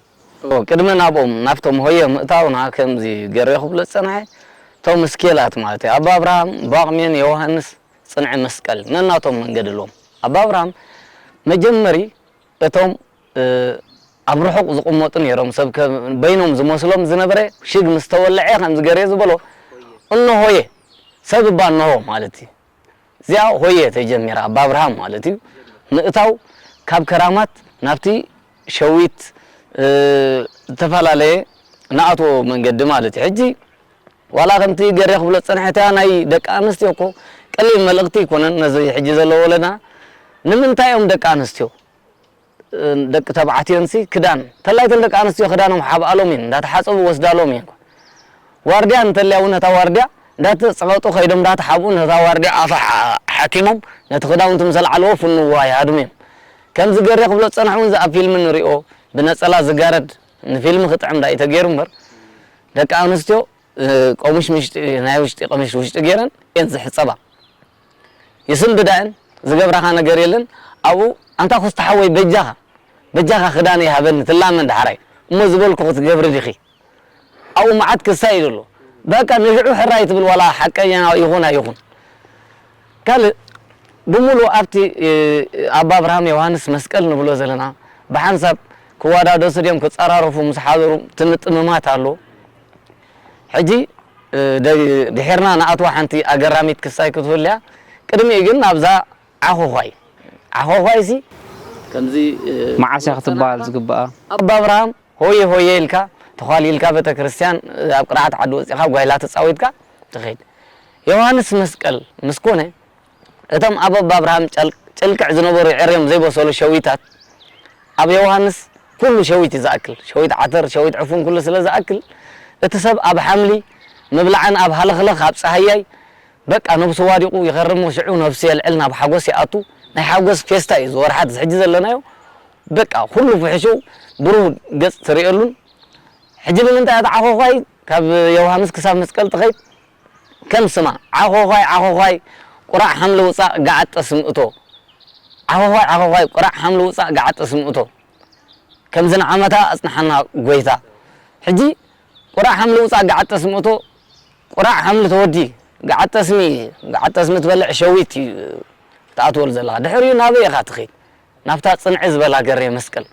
ቅድሚ ናብኦም ናብቶም ሆየ ምእታውና ከምዚ ገሬ ክብሎ ዝፀንሐ እቶም ስኬላት ማለት እዩ ኣባ ኣብርሃም ባቕሜን ዮሃንስ ፅንዒ መስቀል ነናቶም መንገዲ ኣለዎም ኣባ ኣብርሃም መጀመሪ እቶም ኣብ ርሑቕ ዝቕመጡ ነይሮም ሰብ በይኖም ዝመስሎም ዝነበረ ሽግ ምስ ተወለዐ ከምዚ ገሬ ዝበሎ እነሆየ ሰብ እባ እነሆ ማለት እዩ እዚኣ ሆየ ተጀሚራ ኣባ ኣብርሃም ማለት እዩ ምእታው ካብ ከራማት ናብቲ ሸዊት ዝተፈላለየ ንኣትዎ መንገዲ ማለት እዩ ሕጂ ዋላ ከምቲ ገሬ ክብሎ ዝፀንሐ እታ ናይ ደቂ ኣንስትዮ እኮ ቀሊል መልእክቲ ኣይኮነን ነዚ ሕጂ ዘሎ ወለዳ ንምንታይ እዮም ደቂ ኣንስትዮ ደቂ ተባዕትዮንሲ ክዳን ተላይተን ደቂ ኣንስትዮ ክዳኖም ሓብኣሎም እየን እንዳተሓፀቡ ወስዳሎም እየን ዋርድያ እንተልያ እውን ነታ ዋርድያ እንዳተፀቐጡ ከይዶም እንዳተሓብኡ ነታ ዋርድያ ኣፋ ሓኪሞም ነቲ ክዳውንቲ ምስ ኣልዓልዎ ፍንዋ ይሃድሙ እዮም ከምዚ ገሬ ክብሎ ዝፀንሐ እውን ኣብ ፊልሚ ንሪኦ ብነፀላ ዝጋረድ ንፊልሚ ክጥዕም ዳ እዩ ተገይሩ እምበር ደቂ ኣንስትዮ ቆሙሽ ምሽጢ ናይ ውሽጢ ቀሚሽ ውሽጢ ገይረን እየን ዝሕፀባ ይስንብዳ እየን ዝገብራኻ ነገር የለን ኣብኡ ኣንታ ኩስታ ሓወይ በጃኻ በጃኻ ክዳን ይሃበኒ ትላመን ዳሕራይ እሞ ዝበልኩ ክትገብሪ ዲኺ ኣብኡ መዓት ክሳይ ኢሉ ኣሎ በቃ ንሽዑ ሕራይ ትብል ዋላ ሓቀኛ ይኹን ኣይኹን ካልእ ብምሉእ ኣብቲ ኣባ ኣብርሃም ዮሃንስ መስቀል ንብሎ ዘለና ብሓንሳብ ክወዳደሱ ድዮም ክፀራረፉ ምስ ሓደሩ ትምጥምማት ኣሎ ሕጂ ድሒርና ንኣትዋ ሓንቲ ኣገራሚት ክሳይ ክትህልያ ቅድሚኡ ግን ናብዛ ዓኾዃይ ዓኾዃይ ሲ ከምዚ መዓስ እያ ክትበሃል ዝግብኣ ኣባ ኣብርሃም ሆየ ሆየ ኢልካ ተዃሊልካ ቤተክርስትያን ኣብ ቅርዓት ዓዲ ወፂኻ ጓይላ ተፃዊትካ ትኸይድ ዮሃንስ መስቀል ምስ ኮነ እቶም ኣብ ኣባ ኣብርሃም ጭልቅዕ ዝነበሩ የዕርዮም ዘይበሰሉ ሸዊታት ኣብ ዮሃንስ ኩሉ ሸዊት እዩ ዝኣክል ሸዊት ዓተር ሸዊት ዕፉን ኩሉ ስለ ዝኣክል እቲ ሰብ ኣብ ሓምሊ ምብላዕን ኣብ ሃለኽለኽ ኣብ ፀሃያይ በቃ ነብሱ ዋዲቑ ይኸርሞ ሽዑ ነብሱ የልዕል ናብ ሓጎስ ይኣቱ ናይ ሓጎስ ፌስታ እዩ ዝወርሓት ዝሕጂ ዘለናዮ በቃ ኩሉ ፍሕሹው ብሩህ ገፅ ትርእየሉን ሕጂ ንምንታይ ኣቲ ዓኾዃይ ካብ ዮሃንስ ክሳብ መስቀል ትኸይድ ከም ስማ ዓኾዃይ ዓኾዃይ ቁራዕ ሓምሊ ውፃእ ገዓጥ ጠስሚ እቶ ዓኾዃይ ዓኾዃይ ቁራዕ ሓምሊ ውፃእ ገዓጥ ጠስሚ እቶ ከምዚ ንዓመታ ኣፅንሓና ጎይታ ሕጂ ቁራዕ ሓምሊ ውፃእ ገዓጥ ጠስሚ እቶ ቁራዕ ሓምሊ ተወዲ ገዓጥ ጠስሚ ገዓጥ ጠስሚ ትበልዕ ሸዊት እዩ ትኣትወሉ ዘለኻ ድሕሪኡ ናበይ ኢኻ ትኸይድ ናብታ ፅንዒ ዝበላ ገሬ መስቀል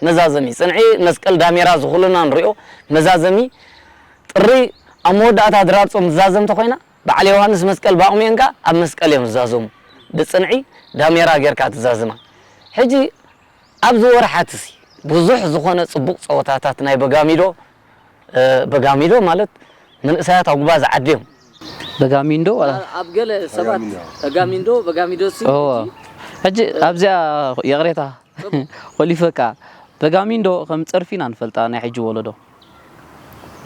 መዛዘሚ ፅንዒ መስቀል ዳሜራ ዝኹልና ንሪኦ መዛዘሚ ጥሪ ኣብ መወዳእታ ድራር ፆም ዝዛዘም ተኮይና በዓል ዮሃንስ መስቀል ባቑሜንካ ኣብ መስቀል እዮም ዝዛዘሙ ብፅንዒ ዳሜራ ጌርካ ትዛዝማ ሕጂ ኣብዚ ወርሓትሲ ብዙሕ ዝኾነ ፅቡቕ ፀወታታት ናይ በጋሚዶ በጋሚዶ ማለት መንእሰያት ኣጉባዝ ዓዲ እዮም በጋሚንዶ ዋላ ኣብ ገለ ሰባት በጋሚንዶ በጋሚዶ ሲ እወ ሕጂ ኣብዚኣ ይቕሬታ ኾሊፈካ። በጋሚንዶ ከም ጸርፊ ኢና ንፈልጣ ናይ ሕጂ ወለዶ።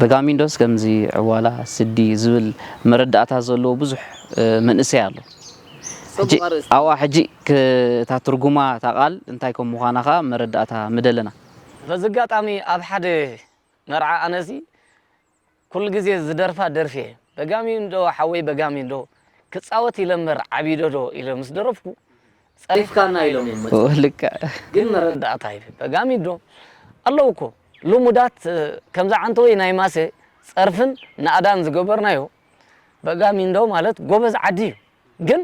በጋሚንዶስ ከምዚ ዕዋላ፣ ስዲ ዝብል መረዳእታ ዘለዎ ብዙሕ፣ እ፣ መንእሰይ ኣሎ። ሕጂ፣ ጽቡቕ ኣርእስቲ። ኣዋ፣ ሕጂ ክ-፣ እታ ትርጉማ እታ ቃል እንታይ ከም ምዃና ኸኣ መረዳእታ ምደለና። በዚ ኣጋጣሚ ኣብ ሓደ መርዓ ኣነሲ ኩሉ ግዜ ዝደርፋ ደርፊ እየ። በጋሚንዶ ሓወይ በጋሚንዶ ክጻወት ኢለ እምበር ዓቢዶ ዶ ኢለ ምስ ደረፍኩ ጸሪፍካና ኢሎም እዮም መጽኡ። ልክዕ። ግን መረዳእታ ይህብ። በጋሚንዶ ኣለዉ እኮ ልሙዳት፣ እ፣ ከምዛ ዓንተወይ ናይ ማሰ ጸርፍን ናእዳን ዝገበርናዮ። በጋሚንዶ ማለት ጎበዝ ዓዲ እዩ። ግን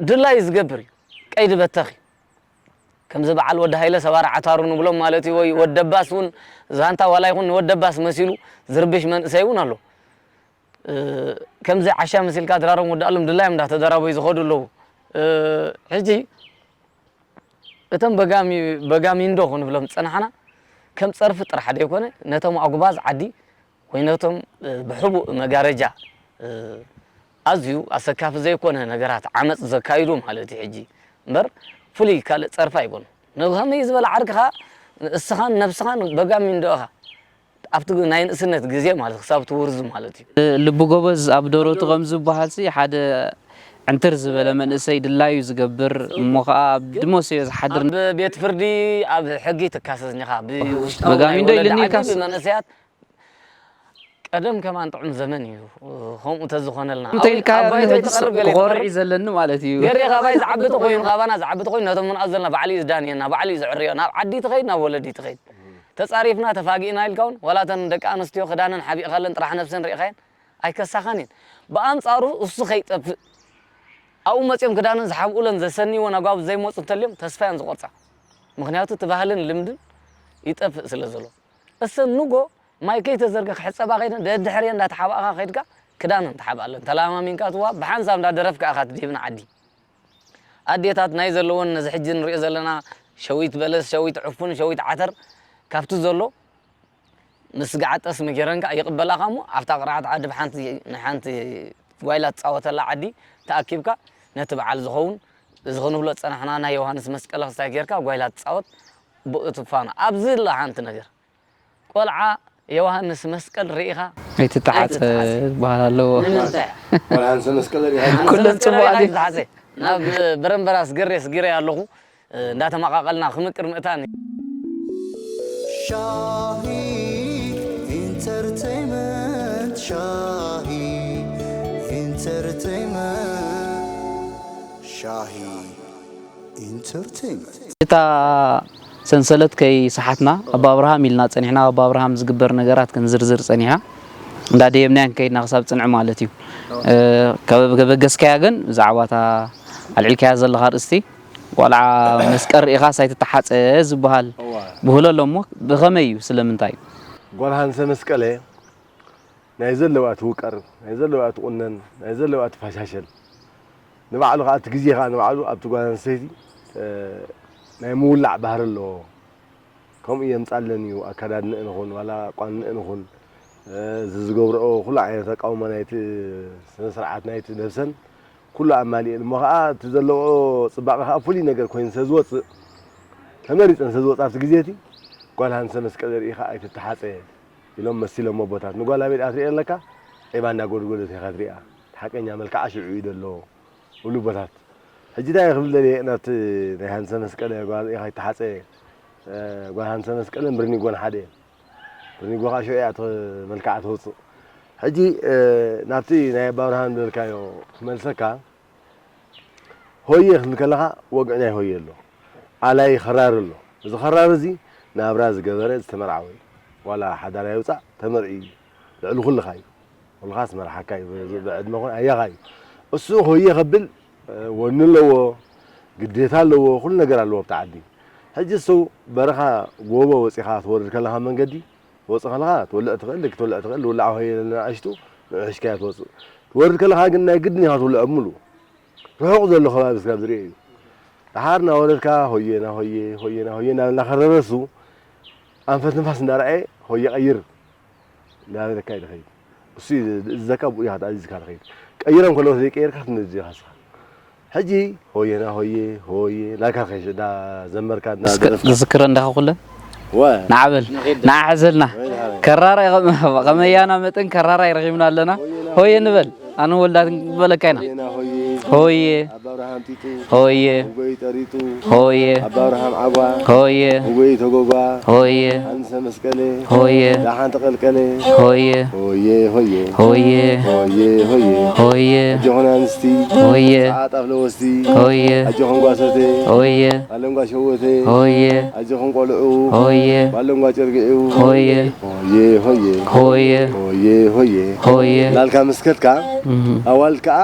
ድላዩ ዝገብር እዩ። ቀይዲ በተኽ እዩ። ከምዚ በዓል ወዲ ሃይለ ሰባሪ ዓታሩ ንብሎም ማለት እዩ። ወይ ወዲ ደባስ እውን ዛንታ ዋላ ይኹን ንወዲ ደባስ መሲሉ ዝርብሽ መንእሰይ እውን ኣሎ። እ፣ ከምዚ ዓሻ መሲልካ ድራሮም ወዲ ኣሎም ድላዮም እንዳተደራበዩ ዝኸዱ ኣለዉ። እ፣ ሕጂ እቶም በጋሚ-፣ በጋሚንዶ ክንብሎም ዝጸናሕና ከም ጸርፊ ጥራሕ ደይኮነ ነቶም ኣጉባዝ ዓዲ ወይ ነቶም፣ እ፣ ብሕቡእ መጋረጃ፣ እ፣ ኣዝዩ ኣሰካፊ ዘይኮነ ነገራት ዓመጽ ዘካይዱ ማለት እዩ። ሕጂ እምበር ፍሉይ ካልእ ጸርፊ ኣይኮኑን። ንኸመይ ዝበለ ዓርክኻ እስኻን ነብስኻን በጋሚንዶ ኢኻ ኣብቲ ናይ ንእስነት ግዜ ማለት ክሳብ ትውርዙ ማለት እዩ። ልቢ ጎበዝ ኣብ ደረቱ ከም ዝበሃል ሲ ሓደ ዕንትር ዝበለ መንእሰይ ድላዩ ዝገብር እሞ ኸኣ ኣብ ድመሰዮ ዝሓድር። ኣብ ቤት ፍርዲ ኣብ ሕጊ ትካሰስ ኒኻ ብውሽጣዊ በጋሚንዶ ናይ ወለዲ ኢልኒ ዓዲ ኢልካስ? ብመንእሰያት ቀደም ከማን ጥዑም ዘመን እዩ። ከምኡ ተዝኾነልና። እንተ ኢልካ ኣውያይቶ ሕጂ ይተቐርብ ገለ ክኾርዕ ይተቐርብ። እዩ ዘለኒ ማለት እዩ። ገሬ ካባይ ዝዓቢ ተኾይኑ፣ ካባና ዝዓቢ ተኾይኑ፣ ነቶም ምንኣዝ ዘለና ባዕሉ እዩ ዝዳንየና፣ ባዕሉ እዩ ዝዕርዮ። ናብ ዓዲ ትኸይድ፣ ናብ ወለዲ ትኸይድ። ተጻሪፍና፣ ተፋጊእና ኢልካ እውን፣ ዋላ እተን ደቂ ኣንስትዮ ክዳነን ሓቢእኻለን ጥራሕ ነብሰን ርኢኻየን ኣይከሳኻን እየን። ብኣንጻሩ እሱ ከይጠፍእ፣ ኣብኡ መጺኦም ክዳነን ዝሓብኡለን ዘሰንይወን ኣጓብዝ ዘይመጹ እንተልዮም ተስፋ እየን ዝቖርጻ። ምኽንያቱ እቲ ባህልን ልምድን ይጠፍእ ስለ ዘሎ። እሰን ንጎ ማይ ከይተዘርገ ክሕጸባ ከይደን ደድሕሪየን እንዳተሓባእኻ ከይድካ ክዳነን ትሓብኣለን። ተለማሚንካ ትዋ ብሓንሳብ እንዳደረፍካ ኢኻ ትድሂብ ንዓዲ። ኣዴታት ናይ ዘለወን ነዚ ሕጂ ንሪኦ ዘለና ሸዊት በለስ፣ ሸዊት ዕፉን፣ ሸዊት ዓተር ካብቲ ዘሎ ምስ ገዓት ጠስሚ ገይረን ከኣ ይቕበላኻ እሞ ኣብታ ቅርዓት ዓዲ ብሓንቲ ንሓንቲ ጓይላ ትጻወተላ ዓዲ ተኣኪብካ ነቲ በዓል ዝኸውን እዚ ክንብሎ ዝጸናሕና ናይ ዮሃንስ መስቀለ ክስታይ ጌርካ ጓይላ ትጻወት ብኡ ትፋኖ። ኣብዚ ኣላ ሓንቲ ነገር። ቆልዓ ዮሃንስ መስቀል ርኢኻ ኣይትተሓጸ ኣይትተሓጸ። ዝበሃል ኣለዎ። ንምንታይ? ቆልዓ ሃንሰ መስቀል ርኢኻ ኩለን ሃንሰ መስቀል ጽቡቓት ርኢኻ እየን። ኣይትተሓጸ። ናብ በረምበራስ ገሬስ ገይረ ኣለኹ። እንዳተመቓቐልና ክምቅር ምእታን እዩ። ሻሂ ኢንተርቴይመንት፣ ሻሂ ኢንተርቴይመንት፣ ሻሂ ኢንተርቴይመንት። እታ ሰንሰለት ከይሰሓትና ኣባ ኣብርሃም ኢልና ጸኒሕና፣ ኣባ ኣብርሃም ዝግበር ነገራት ክንዝርዝር ጸኒሕና። እንዳደየብናያን ከይድና ክሳብ ጽንዕ ማለት እዩ። እ፣ ካብ ገበገስካያ ግን ብዛዕባ እታ ኣልዒልካያ ዘለኻ ኣርእስቲ ቆልዓ መስቀል ርኢኻስ ኣይትተሓጸ ዝበሃል እዋ። ብህሎ ኣሎ እሞ ብኸመይ እዩ? ስለምንታይ እዩ? ጓል ሃንሰ መስቀለ ናይ ዘለዋ ትውቀር፣ ናይ ዘለዋ ትቑነን፣ ናይ ዘለዋ ትፈሻሸል። ንባዕሉ ኸዓ እቲ ግዜ ኸዓ ንባዕሉ ኣብቲ ጓል ኣንስተይቲ፣ እ፣ ናይ ምውላዕ ባህሪ ኣለዎ። ከምኡ የምጻለን እዩ። ኣከዳድንአን ይኹን ዋላ ኣቋንንአን ይኹን፣ እ፣ እዚ ዝገብርኦ ኩሉ ዓይነት ኣቃውማ ናይቲ ስነ ስርዓት ናይቲ ነብሰን ኩሉ ኣማሊኤን እሞ ኸዓ እቲ ዘለዎ ጽባቐ ኸዓ ፍሉይ ነገር ኮይኑ ስለ ዝወጽእ፣ ተመሪጸን ስለ ዝወጽእ ኣብቲ ግዜ እቲ ጓል ሃንሰ መስቀል ርኢኻ ኣይትተሓጸ ኢሎም መሲሎም ኣቦታት። ንጓል ኣበይ ደኣ ትሪኦ ኣለካ? ዒባ እንዳጎድጎደት ኢኻ ትሪኣ። ሓቀኛ መልክዓ ሽዑ እዩ ዘሎ። እሉ ቦታት። ሕጂ እንታይ ክብል ደልየ ናብቲ ናይ ሃንሰ መስቀለ ጓል ኢኻ ይተሓጸ፣ እ፣ ጓል ሃንሰ መስቀልን ብርኒጎን ሓደ እየን። ብርኒጎ ከዓ ሽዑ እያ ተ-፣ መልክዓ ተውፅእ። ሕጂ፣ እ፣ ናብቲ ናይ ኣባ ኣብርሃም ዝበልካዮ ክመልሰካ፣ ሆየ ክብል ከለኻ ወግዒ ናይ ሆየ ኣሎ። ኣላይ ኸራር ኣሎ። እዚ ኸራር እዚ ናብራ ዝገበረ ዝተመርዓወ እዩ። ዋላ ሓዳር ኣይውፃእ ተመርዒ እዩ። ልዕሊ ኩልኻ እዩ። ኩልኻስ መርሓካ እዩ። ብ-፣ ብ-፣ ብዕድመ ኹን ኣያኻ እዩ። እሱ ሆየ ከብል፣ እ፣ ወኒ ኣለዎ፣ ግዴታ ኣለዎ፣ ኩሉ ነገር ኣለዎ ኣብቲ ዓዲ። ሕጂ እሱ በረኻ ጎቦ ወፂኻ ትወርድ ከለኻ መንገዲ፣ ትወፅእ ከለኻ ትወልዕ ትኽእል፣ ደቂ ትወልዕ ትኽእል፣ ዝውላዕ ሆየ ንኣሽቱ ንዕሽካያ ትወፅእ። ትወርድ ከለኻ ግን ናይ ግድን ኢኻ ትውልዖ ብምሉእ። ርሑቕ ዘሎ ከባቢ ስጋብ ዝርአ እዩ። ደሓር እናወረድካ ሆየ ናሆየ፣ ሆየ ናሆየ እናበልና ከረረሱ ኣንፈት ንፋስ እንዳረኣየ ሆየ ቀይር እንዳበለካ እዩ ዝኸይድ። እሱ እዩ ዝእዝዘካ፣ ብኡ ኢኻ ተኣዚዝካ ትኸይድ። ቀይሮም ከለዉ ዘይቀየርካ ክትነድድ ኢኻ ንስኻ። ሕጂ ሆየና ሆየ ሆየ ናካ ከሽዳ ዘመርካ እስከ ዝክረ እንዳኻ ኩለን ወ ንዓበል ንዓሕዘልና ከራራይ ከመያና መጠን ከራራይ ረኺብና ኣለና። ሆየ ንበል ኣነ ወልዳት በለካ ኢና። ሆየና ሆየ ሆየ ኣባ ኣብርሃም ጢጡ ሆየ ጎይ ጠሪጡ ሆየ ኣባ ኣብርሃም ዓጓ ሆየ ጎይ ተጎጓ ሆየ ኣንሰ መስቀለ ሆየ ደሓን ተቐልቀለ ሆየ ሆየ ሆየ ሆየ ሆየ ሆየ ሆየ ኣጆኹን ኣንስቲ ሆየ ጻዕጣፍ ለወስቲ ሆየ ኣጆኹም ጓሰተ ሆየ ኣለንጓ ሸወተ ሆየ ኣጆኹም ቆልዑ ሆየ ባለንጓ ጨርግዒው ሆየ ሆየ ሆየ ሆየ ሆየ ሆየ ሆየ ላልካ መስከትካ እህ ኣዋልድ ከዓ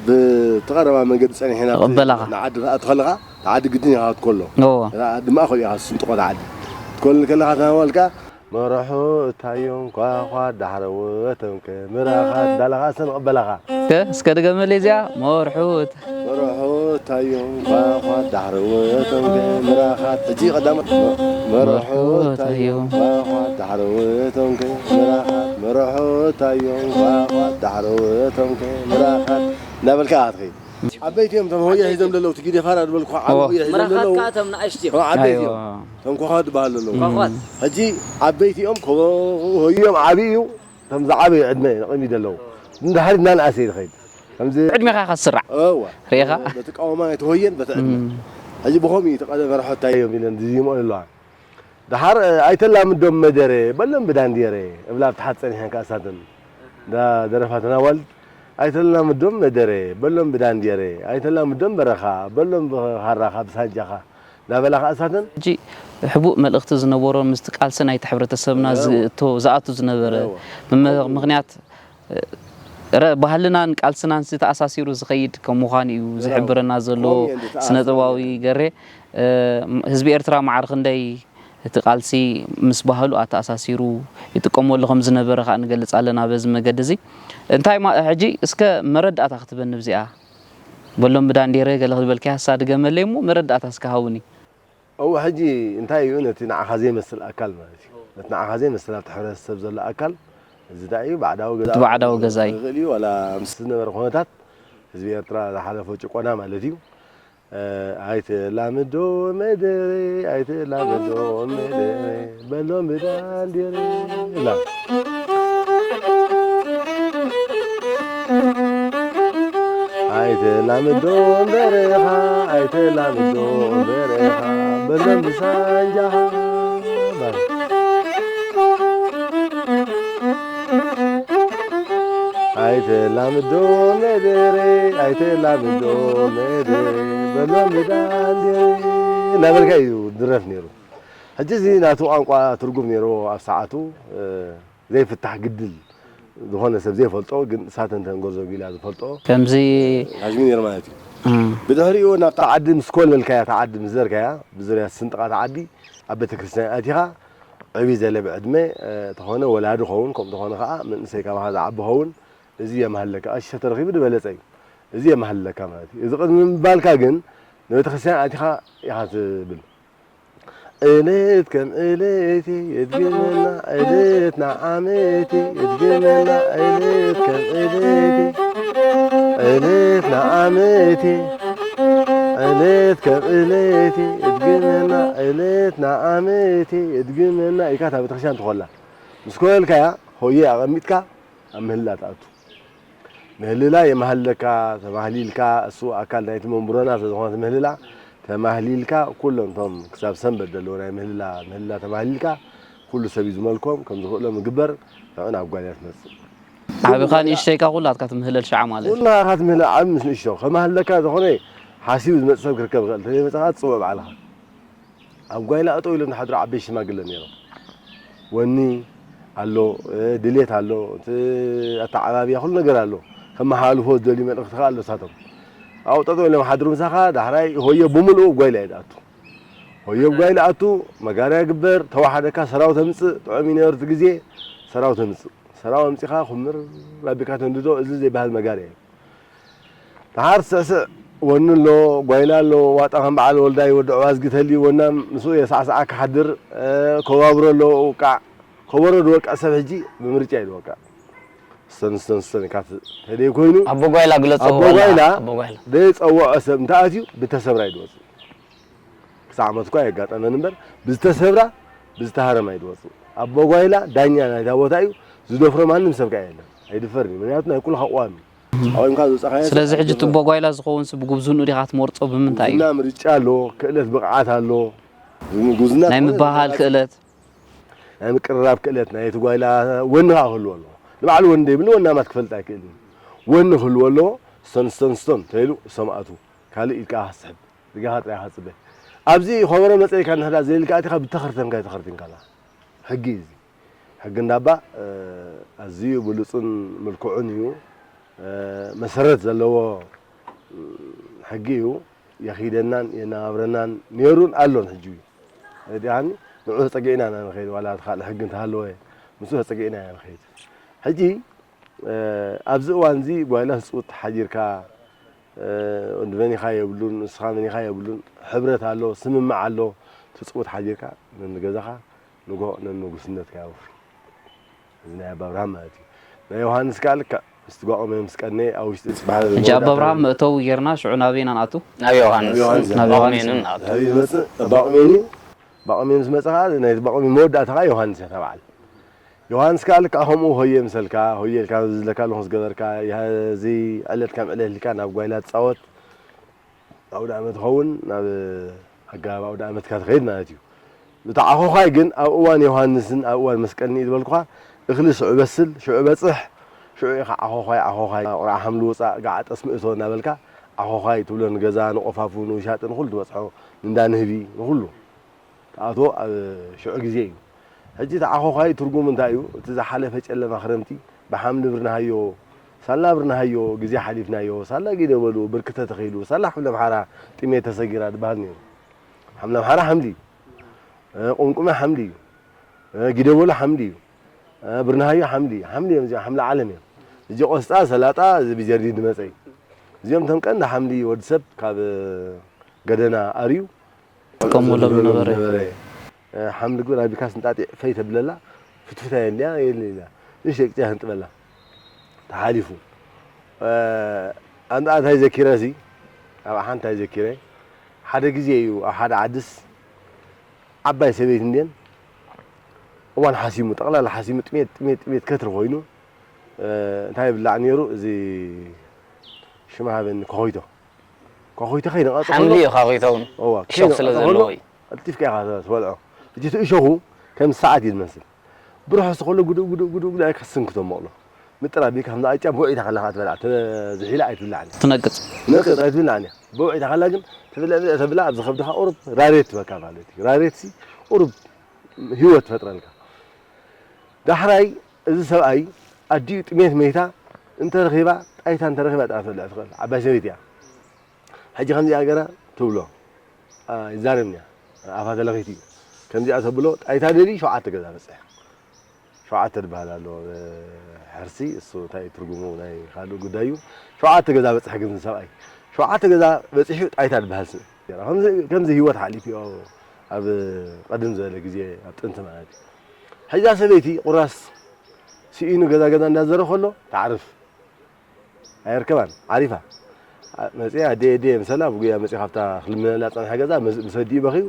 ብተቐረባ መንገዲ ጸኒሕና ይቕበላኻ። ንዓዲ ክትኣቱ ከለኻ ተዓዲ ግድን ኢኻ ክትኮሎ እዎ ድማ ከሉ ኢኻ ስንጥቆ ተዓዲ ትኮል ከለኻ ተናዋልካ መርሑ እታዮም ኳኳ ዳሕረወቶም ከምራኻ እንዳለኻ ሰን ይቕበላኻ እስከ እስከ ድገመለይ እዚኣ መርሑት መርሑ እታዮም ኳኳ ዳሕረወቶም ከምራኻ ሕጂ ቀዳሞት መርሑ እታዮም ኳኳ ዳሕረወቶም ከምራኻ መርሑ እታዮም ኳኳ ዳሕረወቶም ከምራኻ እናበልካ ኢኻ ትኸይድ ዓበይቲ እዮም እቶም ሆየ ሒዞም ዘለዉ እቲ ጊደፋራ ዝበልኩ ዓብኡ ሒዞም ምራኻት ዘለዉ ከዓ እቶም ንኣሽቱ እዮም ዓበይቲ ኣይዋ እዮም እቶም ኮኾት ዝበሃሉ ዘለዉ ኳኳት ሕጂ ዓበይቲ እዮም ከ- ሆዮም ዓብዪ እዩ እቶም ዝዓበዩ ዕድመ ቅድሚ ዘለዉ ንድሕሪት እናንኣሰ ይኸይድ ከምዚ ዕድሜኻ ከስራዕ እወ ርኢኻ በቲ ቃወማ እቲ ሆየን በቲ ዕድመ ሕጂ ብኸምኡ እዩ ተቐደ መርሖታ እዮም ኢለን ዝዚምኦ ዘለዋ ደሓር ኣይተላምዶም መደረ በሎም ብዳንዴረ እብላ ኣብ ትሓት ጸኒሐን ከኣሳትን ደረፋ ተናዋልድ ኣይተላምዶም መደረ በሎም ብዳንዴረ ኣይተላምዶም በረኻ በሎም ብኻራኻ ብሳንጃኻ እንዳበላ ከኣሳትን ሕጂ ሕቡእ መልእኽቲ ዝነበሮ ምስቲ ቃልሲ ናይቲ ሕብረተሰብና ዝእቶ- ዝኣቱ ዝነበረ እወ። ምም- ምኽንያት ረ- ባህልናን ቃልስናን ዝተኣሳሲሩ ዝኸይድ ከም ምዃኑ እዩ ዝሕብረና ዘሎ ከምኡ እየን ዝተኣሳሰሩ ስነ ጥበባዊ ገሬ እ፣ ህዝቢ ኤርትራ ማዕረ ክንደይ እቲ ቃልሲ ምስ ባህሉ ኣተኣሳሲሩ ይጥቀመሉ ከም ዝነበረ ከዓ ንገልጽ ኣለና በዚ መገዲ እዚ እንታይ ማ- ሕጂ እስከ መረዳእታ ክትበኒ ብዚኣ በሎም ብዳንዴረ ገለ ክትበልካ ሓሳ ድገመለይ እሞ መረዳእታ እስከ ሃውኒ እው ሕጂ እንታይ እዩ ነቲ ንዓኻ ዘይመስል ኣካል ማለት እዩ ነቲ ንዓኻ ዘይመስል ኣብቲ ሕብረተሰብ ዘሎ ኣካል እዚ እንታይ እዩ ባዕዳዊ ገዛ እቲ ባዕዳዊ ገዛ እዩ። ይኽእል እዩ ዋላ ምስ ዝነበረ ኩነታት ህዝቢ ኤርትራ ዝሓለፎ ጭቆና ማለት እዩ ኣይተላምዶ መደረ ኣይተላምዶ መደረ በሎም ብዳንዴረ ላ ኣይተላምዶ በረኻ ኣይተላምዶ በረኻ በሎም ብሳንጃኻ ኣይተላምዶ መደረ ኣይተላምዶ መደረ በሎም ብዳንዴረ እናበልካ እዩ ድረፍ ነይሩ ሕጂ እዚ ናቱ ቋንቋ ትርጉም ነይርዎ ኣብ ሰዓቱ ዘይፍታሕ ግድል ዝኾነ ሰብ ዘይፈልጦ ግን እሳተን ተንጎርዞ ጊላ ዝፈልጦ ከምዚ ካሽሚር ማለት እዩ ብድሕሪኡ ናብታ ዓዲ ምስ ኮለልካያ እታ ዓዲ ምስ ዘርካያ ብዙርያ ስንጥቓ እታ ዓዲ ኣብ ቤተክርስትያን ኣቲኻ ዕብይ ዘለ ብዕድመ ተኾነ ወላዲ ኸውን ከምኡ ተኾነ ከዓ መንእሰይ ካባኻ ዝዓቢ ኸውን እዚ የማህለካ ቀሺ ተተረኺቡ ዝበለፀ እዩ እዚ የማህለካ ማለት እዩ እዚ ቅድሚ ምባልካ ግን ንቤተክርስትያን ኣቲኻ ኢኻ ትብል እልት ከም እልት የድግመና እልት ንዓመት የድግመና እልት ከም እልት እልት ንዓመት እልት ከም እልት የድግመና እልት ንዓመት የድግመና ኢልካ እታ ቤተክርስትያን ትኾላ ምስ ኮለልካያ ሆየ ኣቐሚጥካ ኣብ ምህልላ ትኣቱ ምህልላ የማህለካ ተማህሊልካ እሱ ኣካል ናይቲ መንብሮና ስለዝኾነ እቲ ምህልላ ተማህሊልካ ኩሎም እቶም ክሳብ ሰንበት ዘለዉ ናይ ምህልላ ምህልላ ተማህሊልካ ኩሉ ሰብ እዩ ዝመልኮም ከም ዝኽእሎም ይግበር ንዑ ናብ ጓልያ ትመጽእ ዓብኻ ንእሽተይካ ኩላትካ ትምህለል ሸዓ ማለት እዩ። ኩልኻ ኢኻ ትምህለል ዓቢ ምስ ንእሽቶ ከማህለካ ዝኾነ ሓሲቡ ዝመጽእ ሰብ ክርከብ ይኽእል እንተዘይመጻኻ ትጽውዕ ባዕልኻ ኣብ ጓይላ ጠጠው ኢሎም ዝሓድሩ ዓበይቲ ሽማግለ ነይሮም። ወኒ ኣሎ፣ ድሌት ኣሎ፣ ኣተዓባብያ ኩሉ ነገር ኣሎ። ከመሓላልፎ ዝደልዩ መልእኽቲ ከኣ ኣሎ እሳቶም። ኣብኡ ጠጠው ኢሎም ሓድሩ ምሳኻ ዳሕራይ ሆዮ ብምልኡ ጓይላ እዩ ዝኣቱ። ሆዮ ጓይላ ኣቱ፣ መጋርያ ግበር፣ ተዋሓደካ ሰራው ተምጽእ፣ ጥዑም እዩ ነይሩ እቲ ግዜ፣ ሰራው ተምጽእ። ሰራው ኣምጺኻ ኩምር ኣቢልካ ተንድዶ፣ እዚ ዘይበሃል መጋርያ እዩ። ደሓር ስዕስዕ ወኒ ኣሎ፣ ጓይላ ኣሎ፣ ዋጣ ከም በዓል ወልዳይ ወዲ ዕዋዝጊ ተልዩ ወናም ምስኡ የሳዕስዓ ክሓድር፣ ኮባብሮ ኣሎ፣ ውቃዕ፣ ኮበሮ ዝወቅዕ ሰብ ሕጂ ብምርጫ እዩ ዝወቅዕ። ሰንስተን ሰን ካት ተደይ ኮይኑ ኣቦ ጓይላ ግለጾ ኣቦ ዋላ ጓይላ ኣቦ ጓይላ ዘይጸውዖ ሰብ እንተኣትዩ ብተሰብራ ይድወጽ። ክሳዕ ዓመት እኳ የጋጠመን እምበር ብዝተሰብራ ብዝተሃረም ኣይድወጽ። ኣቦ ጓይላ ዳኛ ናይታ ቦታ እዩ። ዝደፍሮ ማንም ሰብ ከኣ የለን። ኣይድፈርን እዩ። ምክንያቱ ናይ ኩልኻ ቅዋም እዩ። ኣቆምካ ዝወጻኻዮ ሰብ ስለዚ ሕጂ ኣይድፈርን። ትቦ ጓይላ ዝኸውን ሰብ ብጉብዝንኡ ዲኻ ትመርጾ ብምንታይ እዩ? ጉብዝና ምርጫ ኣሎ፣ ክእለት ብቕዓት ኣሎ። ጉብዝና ናይ ዝኾነ ምባሃል ነገር ክእለት ናይ ምቅርራብ ክእለት ናይ እቲ ጓይላ ወኒ ከዓ ክህልዎ ኣለዎ። ንባዕሉ ወኒ ዘይብሉ ወናማት ክፈልጥ ኣይክእልን እዩ። ወኒ ክህልዎ ኣለዎ። ስቶን ስቶን ስቶን ተይሉ ሰማእቱ ካልእ ኢልካ ክስሕብ ድጋኻ ጥራይ ክፅበ ኣብዚ ኾበሮ መፀ ኢልካ እንድሕዳ ዘይልካ ኣቲኻ ብተኸርተምካ ኣይተኸርቲምካ ኣለኻ። ሕጊ እዩ እዚ። ሕጊ እንዳባ ኣዝዩ ብሉፅን ምልክዑን እዩ። መሰረት ዘለዎ ሕጊ እዩ። የኺደናን የነባብረናን ነይሩን ኣሎን ሕጂ እዩ። ዲኣኒ ንዑ ተፀጊዕና ኢና ንኸይድ ዋላ እቲ ካልእ ሕጊ እንተሃለወ ምስኡ ተፀጊዕና ኢና ንኸይድ። ሕጂ ኣብዚ እዋን እዚ ጓይላ ህፅውት ሓዲርካ ወዲ መኒኻ የብሉን ንስኻ መኒኻ የብሉን ሕብረት ኣሎ ስምምዕ ኣሎ ትፅውት ሓዲርካ ነንገዛኻ ንጎ ነንጉስነትካ የውፍር። እዚ ናይ ኣባ ኣብርሃም ማለት እዩ። ናይ ዮሃንስ ከዓ ልክዕ ምስቲ ጓቆምዮ ምስ ቀነየ ኣብ ውሽጢ ዝበሃል ሕጂ ኣባ ኣብርሃም መእተዊ ጌርና ሽዑ ናበይ ኢና ንኣቱ? ናብ ዮሃንስ ዮሃንስ ናብ ናብ ዮሃንስ ዮሃንስ ንኣቱ። ይመፅእ ባቆምዮ እዩ። ባቆምዮ ምስ መፀኻ ናይ ባቆምዮ መወዳእታ ከዓ ዮሃንስ እያ ተባዕል። ዮሃንስ ከዓ ልክዕ ከምኡ ሆየ ምሰልካ ሆየ ኢልካ ዝለካ ኣለኹ ዝገበርካ እዚ ዕለት ከም ዕለት ኢልካ ናብ ጓይላ ትፃወት ኣውደ ዓመት ይኸውን ናብ ኣገባብ ኣውደ ዓመትካ ትኸይድ ማለት እዩ። እቲ ዓኾዃይ ግን ኣብ እዋን ዮሃንስን ኣብ እዋን መስቀልን እዩ ዝበልኩኻ እኽሊ ሽዑ በስል ሽዑ በፅሕ ሽዑ ኢኻ ዓኾዃይ ዓኾዃይ ቁርዓ ሓምሊ ውፃእ ጋዓ ጠስሚ እቶ እናበልካ ዓኾዃይ ትብሎ ንገዛ ንቆፋፉ ንውሻጢ ንኹሉ ትበፅሖ ንእንዳ ንህቢ ንኹሉ ትኣትዎ ኣብ ሽዑ ግዜ እዩ። ሕጂ እቲ ዓኾዃይ ትርጉሙ እንታይ እዩ? እቲ ዝሓለፈ ጨለማ ክረምቲ ብሓምሊ ብርናሃዮ ሳላ ብርናሃዮ ግዜ ሓሊፍናዮ ሳላ ጊደ በሉ ብርኪ ተተኺሉ ሳላ ሓምለ ኣምሓራ ጥሜት ተሰጊራ ዝበሃል ነይሩ። ሓምለ ኣምሓራ ሓምሊ እዩ። ቁምቁመ ሓምሊ እዩ። ጊደ በሉ ሓምሊ እዩ። ብርናሃዮ ሓምሊ እዩ። ሓምሊ እዮም እዚኦም ሓምሊ ዓለም እዮም። እዚ ቆስጣ ሰላጣ እዚ ብጀርዲን ዝመፀ እዩ። እዚኦም እቶም ቀንዲ ሓምሊ ወዲ ሰብ ካብ ገደና ኣርዩ ጥቀምሎም ነበረ። ሓምሊ ግብር ኣቢልካ ስንጣጢዕ ፈይ ተብለላ ፍትፍታ የድልያ የድልያ ንእሽተይ ቅጭያ ክንጥበላ ተሓሊፉ ኣንታ እንታይ ዘኪረ ሲ ኣብ ሓንቲ እንታይ ዘኪረ ሓደ ግዜ እዩ ኣብ ሓደ ዓድስ ዓባይ ሰበይቲ እንድየን እዋን ሓሲሙ ጠቕላላ ሓሲሙ ጥሜት ጥሜት ጥሜት ከትሪ ኮይኑ እንታይ ይብላዕ ነይሩ እዚ ሽማ ሃበኒ ኮኾይቶ ኮኾይቶ ከይነቐጸ ሓምሊ እዩ ካኺተውን እዋ እሾኽ ስለ ዘለዎ እዩ ቀልጢፍካ ኢኻ ትበልዖ እቲ እቲ እሾኹ ከም ሰዓት እዩ ዝመስል ብርሑስ ከሎ ጉዱእ ጉዱእ ጉዱእ ጉዱእ ኣይካ ስንክቶ መቕሎ ምጥር ኣቢልካ ከም ኣጫ ብውዒታ ከለኻ ትበልዓ ዝሒላ ኣይትብላዕን ትነቅጽ ነቅጽ ኣይትብላዕን እያ ብውዒታ ከላ ግን ትብልዕ ብልዕ ተብላ ኣብዚ ከብድኻ ቁሩብ ራሬት ትበካ ማለት እዩ ራሬት ሲ ቁሩብ ህይወት ትፈጥረልካ ዳሕራይ እዚ ሰብኣይ ኣዲኡ ጥሜት መይታ እንተረኺባ ጣይታ እንተረኺባ ጥራ ትበልዕ ትኽእል ዓባይ ሰበይቲ እያ ሕጂ ከምዚኣ ገራ ትብሎ ይዛረብኒ እያ ኣፋ ተለኺት እዩ ከምዚኣ ተብሎ ጣይታ ደሊ ሸውዓተ ገዛ በፅሕ ሸውዓተ ዝበሃል ኣሎ ሕርሲ እሱ እንታይ ትርጉሙ ናይ ካልእ ጉዳይ እዩ ሸውዓተ ገዛ በፅሕ ግን ሰብኣይ ሸውዓተ ገዛ በፂሑ ጣይታ ዝበሃል ስም ከምዚ ህይወት ሓሊፉ እዩ ኣብ ቀድም ዝበለ ግዜ ኣብ ጥንቲ ማለት እዩ ሕዛ ሰበይቲ ቁራስ ስኢኑ ገዛ ገዛ እንዳዘረ ከሎ ታዕርፍ ኣየርከባን ዓሪፋ መፅያ ኣደ ኣደ ምሰላ ብጉያ መፅያ ካብታ ክልምነላ ፀንሐ ገዛ ምስ ኣዲኡ በኽዩ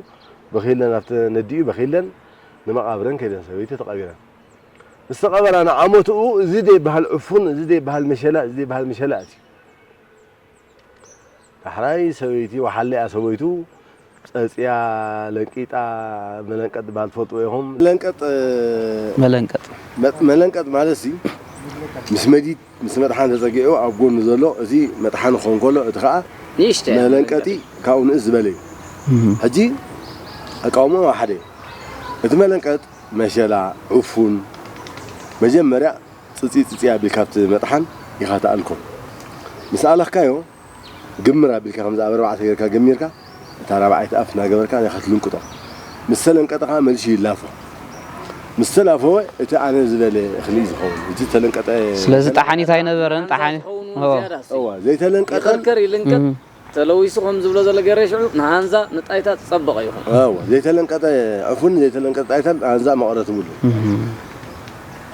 በኺለን ኣብቲ ነዲኡ በኺለን ንመቃብረን ከይደን ሰበይቲ ተቐቢረን ዝተቐበራ ንዓመትኡ እዚ ደይበሃል ዕፉን እዚ ደይበሃል መሸላ እዚ ደይበሃል መሸላ ኣትዩ ዳሕራይ ሰበይቲ ወሓለያ ሰበይቱ ፀፅያ ለንቂጣ መለንቀጥ ዝበሃል ትፈልጥዎ ኢኹም መለንቀጥ መለንቀጥ መለንቀጥ ማለት ሲ ምስ መዲድ ምስ መጥሓን ተፀጊዑ ኣብ ጎኑ ዘሎ እቲ መጥሓን ክኸውን ከሎ እቲ ከዓ ንእሽተ መለንቀጢ ካብኡ ንእስ ዝበለ እዩ ሕጂ ኣቃውሞ ሓደ እቲ መለንቀጥ መሸላ ዕፉን መጀመርያ ፅፂ ፅፂ ኣቢልካ ኣብቲ መጥሓን ኢኻ ትኣልኮ ምስ ኣለኽካዮ ግምር ኣቢልካ ከምዚ ኣብ ኣርባዕተ ጌርካ ገሚርካ እታ ራብዓይቲ ኣፍ እናገበርካ ኢኻ ትልንቅጦ ምስ ተለንቀጠ ከዓ መሊሱ ይላፎ ምስ ተላፈወ እቲ ኣነ ዝበለ እኽሊ እዩ ዝኸውን እቲ ተለንቀጠ ስለዚ ጠሓኒት ኣይነበረን ጠሓኒ እዋ ዘይተለንቀጠን ይኸርከር ይልንቀጥ ተለዊሱ ከም ዝብሎ ዘሎ ገረ ሽዑ ንሃንዛ ንጣይታ ትጸበቐ ይኹን እዋ ዘይተለንቀጠ ዕፉን ዘይተለንቀጠ ጣይታን ኣንዛ መቐረ ትብሉ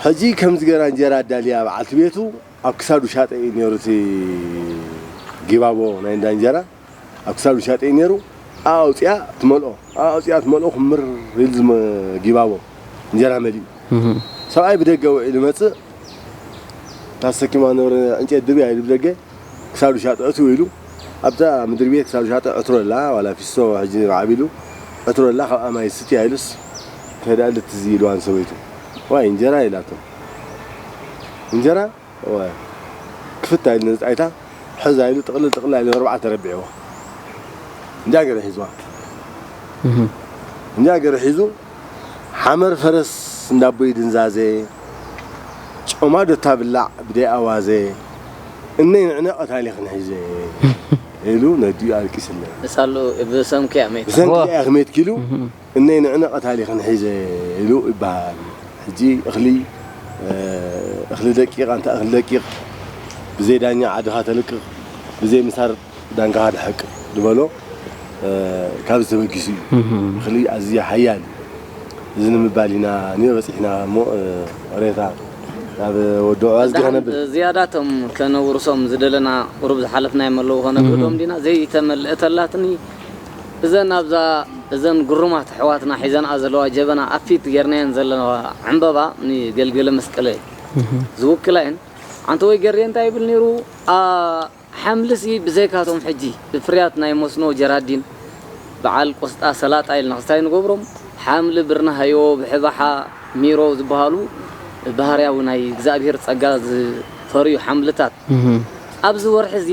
ሕጂ ከምዚ ገይራ እንጀራ ኣዳልያ በዓልቲ ቤቱ ኣብ ክሳዱ ሻጠ እዩ ነይሩ፣ እቲ ጊባቦ ናይ እንዳ እንጀራ ኣብ ክሳዱ ሻጠ እዩ ነይሩ። ኣውፅያ ትመልኦ፣ ኣውፅያ ትመልኦ፣ ክምር ኢሉ ዝመ-፣ ጊባቦ እንጀራ መሊኡ። ሰብኣይ ብደገ ውዒሉ መፅእ፣ ታሰኪማ ነበረ ዕንጨት ድርብያ ኢሉ ብደገ ክሳዱ ሻጠ እትው ኢሉ ኣብታ ምድሪ ቤት ክሳዱ ሻጠ ዕትሮ ኣላ፣ ዋላ ፊስቶ ሕጂ ዓቢሉ ዕትሮ ኣላ፣ ካብኣ ማይ ስትያ ኢሉስ ከይዳ ልትዚ ኢልዋ ንሰበይቱ። ዋይ እንጀራ ኢላቶ። እንጀራ ዋይ ክፍታ ኢሉ ነዚ ጣይታ ሕዛ ኢሉ ጥቕልል ጥቕልል ኢሉ ኣርባዕተ ረቢዕዎ። እንዳ ገረ ሒዝዋ። እንዳ ገረ ሒዙ ሓመር ፈረስ እንዳቦይ ድንዛዜ ጮማ ዶ ታብላዕ ብደይ ኣዋዜ እነይ ንዕነ ቀታሊ ክንሒዘ ኢሉ ነዲኡ ኣልቂስለ። እሳሉ ብሰንኩ እያ መይታ። ብሰንኪ እዋ። እያ ክሜት ኪሉ እነይ ንዕነ ቀታሊ ክንሒዘ ኢሉ ይበሃል። ሕጂ እኽሊ፣ እ፣ እኽሊ ደቂቕ፣ ኣንታ እኽሊ ደቂቕ፣ ብዘይ ዳኛ ዓድኻ ተልቅቕ፣ ብዘይ ምሳር ዳንጋኻ ድሓቅ ዝበሎ፣ እ፣ ካብዚ ተበጊሱ እዩ። እኽሊ ኣዝዩ ሓያል እዩ። እዚ ንምባል ኢና ንዮ በጺሕና እሞ፣ እ፣ ሬታ ናብ ወዲ ዑ ኣዝጊ ከነብል። ዝያዳ እቶም ከነውርሶም ዝደለና ቁሩብ ዝሓለፍናዮም ኣለዉ ከነብሎም ዲና? ዘይተመልአተላትኒ እዘን ኣብዛ፣ እዘን ግሩማት ኣሕዋትና ሒዘንኣ ዘለዋ ጀበና ኣብ ፊት ጌርናየን ዘለዋ ዕምበባ ንገልገለ መስቀለ ዝውክላ እየን። ኣንተ ወይ ገርየ እንታይ ይብል ነይሩ? ኣ፣ ሓምልሲ ብዘይካቶም ሕጂ ብፍርያት ናይ መስኖ ጀራዲን፣ በዓል ቆስጣ፣ ሰላጣ ኢልና ክስታይ ንገብሮም፣ ሓምሊ፣ ብርናሃዮ፣ ብሕባሓ፣ ሚሮ ዝበሃሉ ባህርያዊ ናይ እግዚኣብሔር ጸጋ ዝፈርዩ ሓምልታት ኣብዚ ወርሒ እዚ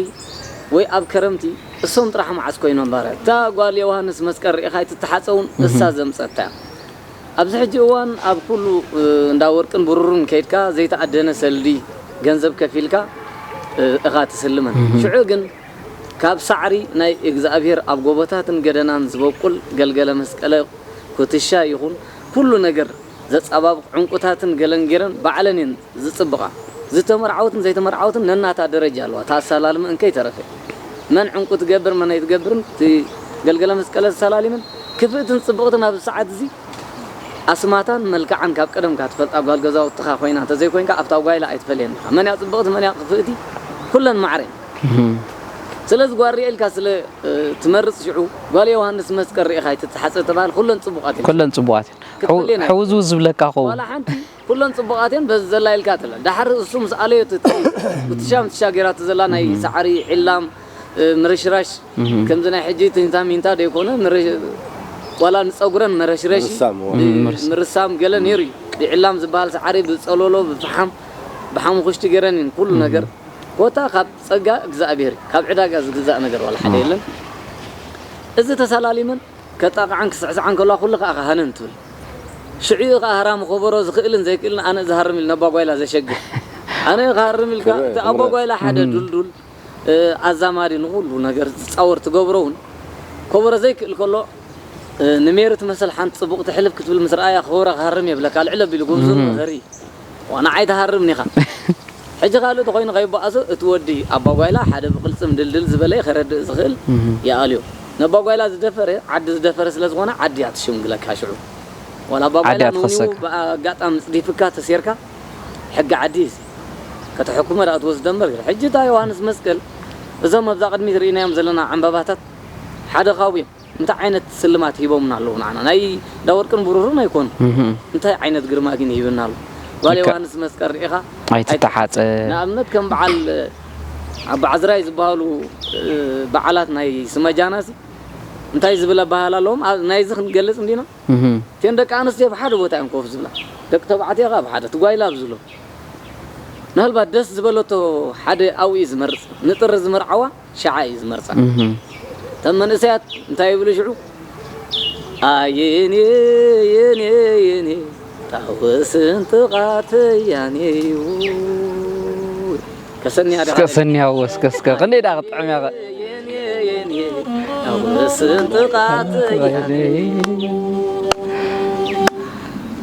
ወይ ኣብ ከረምቲ እሶም ጥራሕ መዓስ ኮይኖም ባርያ። እታ ጓል ዮሃንስ መስቀል ርኢኻ ኣይትተሓጸውን፣ እሳ ዘምጸታ እያ። ኣብዚ ሕጂ እዋን ኣብ ኩሉ፣ እ፣ እንዳ ወርቅን ብሩርን ከይድካ ዘይተኣደነ ሰልዲ ገንዘብ ከፊልካ፣ እ፣ እኻ ትስልመን። ሽዑ ግን ካብ ሳዕሪ ናይ እግዚኣብሔር ኣብ ጎቦታትን ገደናን ዝበቁል ገልገለ መስቀለ፣ ኩትሻ ይኹን ኩሉ ነገር ዘጸባብቕ ዕንቁታትን ገለን ገይረን ባዕለን እየን ዝጽብቓ። ዝተመርዓወትን ዘይተመርዓወትን ነናታ ደረጃ ኣለዋ። እታ ኣሰላልመ እንከይ ተረፈ። መን ዕንቁ ትገብር መን ኣይትገብርን እቲ ገልገለ መስቀለ ዝሰላሊመን ክፍእትን ጽብቕትን ኣብዚ ሰዓት እዚ ኣስማታን መልክዓን ካብ ቀደምካ ትፈልጣ ጓል ገዛውትኻ ኮይና እንተዘይኮይንካ ኣብታ ጓይላ ኣይትፈልየን ኢኻ። መን እያ ጽብቕቲ መን እያ ክፍእቲ ኩለን ማዕረ እየን። ስለዚ ጓል ሪኤ ኢልካ ስለ፣ እ፣ ትመርጽ ሽዑ ጓል ዮሃንስ መስቀል ሪኢኻ ኣይትተሓጸ ተባህል ኩለን ጽቡቓት እየን። ኩለን ጽቡቓት እየን። ክትፈልየን ሕው-፣ ሕውዝውዝ ዝብለካ ኸውን። ዋላ ሓንቲ ኩለን ጽቡቓት እየን፣ በዚ ዘላ ኢልካ ትለ። ዳሕር እሱ ምስ ኣለዮ እቲ፣ እቲ፣ እቲ ሻም ትሻገራቲ ዘላ ናይ ሳዕሪ፣ ዕላም፣ እ፣ ምርሽራሽ፣ ከምዚ ናይ ሕጂ ትንታ ሚንታ ደይኮነ፣ ምር-፣ ዋላ ንጸጉረን መረሽረሽ፣ ምርሳም፣ እዎ። እ፣ ምርሳም። ምርሳም ገለ ነይሩ እዩ። ብዕላም ዝበሃል ሳዕሪ ብጸሎሎ፣ ብፈሓም፣ ብሓሙኽሽቲ ገይረን እየን ኩሉ ነገር። ኮታ ካብ ጸጋ እግዚኣብሔር እዩ። ካብ ዕዳጋ ዝግዛእ ነገር ዋላ ሓደ የለን። እዚ ተሰላሊመን ከጣቕዓን ክስዕስዓን ከለዋ ኩሉ ከኣ ሃነን ትብል። ሽዑ እዩ ከኣ ሃራሚ ከበሮ ዝኽእልን ዘይክእልን ኣነ ዝሃርም ኢሉ ነባጓይላ ዘሸግር። ኣነ ክሃርም ኢልካ፣ ክረ-፣ እቲ ኣባጓይላ ሓደ ዱልዱል፣ እ፣ ኣዛማዲ ንኹሉ ነገር ዝጻወር ትገብሮ እውን ከበሮ ዘይክእል ከሎ፣ እ፣ ንሜሪ ትመስል ሓንቲ ጽቡቕቲ ሕልፍ ክትብል ምስ ረኣያ ከበሮ ክሃርም የብለካ። ልዕል ኣቢሉ ጉብዝኑ ዘርኢ። ዋ፣ ንዓይ ትሃርም ኒኻ። ሕጂ ካልእ ተኾይኑ ከይበኣሶ እቲ ወዲ ኣባጓይላ ሓደ ብቕልጽም ድልድል ዝበለ ከረድእ ዝኽእል ይኣልዮ። ነባጓይላ ዝደፈረ ዓዲ ዝደፈረ ስለ ዝኾነ ዓዲ እያ ትሽምግለካ ሽዑ። ዋላ ኣባጓይላ ዓዲ እያ ንውኒው ትኸሰካ። ብኣጋጣሚ ጽዲፍካ ተሴርካ ሕጊ ዓዲ እዩ። ከተሐኩመ ደኣ ትወስዶ እምበር። ሕጂ እታ ዮሃንስ መስቀል እዞም ኣብዛ ቅድሚት ርኢናዮም ዘለና ዕምባባታት ሓደ ካብኡ እዮም። እንታይ ዓይነት ስልማት ሂቦምና ኣለዉ ንዓና? ናይ ዳወርቅን ብሩርን ኣይኮኑ። እህ። እንታይ ዓይነት ግርማ ግን ይህብና ኣሎ? ጓል ልክዕ። ዮሃንስ መስቀል ርኢኻ ኣይትተሓጸ። ኣይትተሓጸ። ንኣብነት ከም በዓል ኣባ ዕዝራይ ዝበሃሉ፣ እ፣ በዓላት ናይ ስመጃናሲ እንታይ ዝብል ኣበሃህላ ኣለዎም? ኣብ-፣ ናይዚ ክንገልጽ እንዲና? እህ። እተን ደቂ ኣንስትዮ ኣብ ሓደ ቦታ እየን ኮፍ ዝብላ። ደቂ ተባዕትዮ ከኣ ኣብ ሓደ፣ እቲ ጓይላ ኣብ ዝብሎ። ምናልባት ደስ ዝበለቶ ሓደ ኣብኡ እዩ ዝመርጽ። ንጥሪ ዝመርዓዋ ሸዓ እዩ ዝመርጻ። እህ። እተን መንእሰያት እንታይ ይብሉ ሽዑ? ኣየኔ የኔ የኔ ጣወስን ጥቓተያኔ። ከሰንያ ደኣ። እስከ ሰንያዎ፣ እስከ፣ እስከ። ክንደይ ደኣ ክጥዕም እያ ኸ? የኔ የኔ ጣወስን ጥቓተያኔ።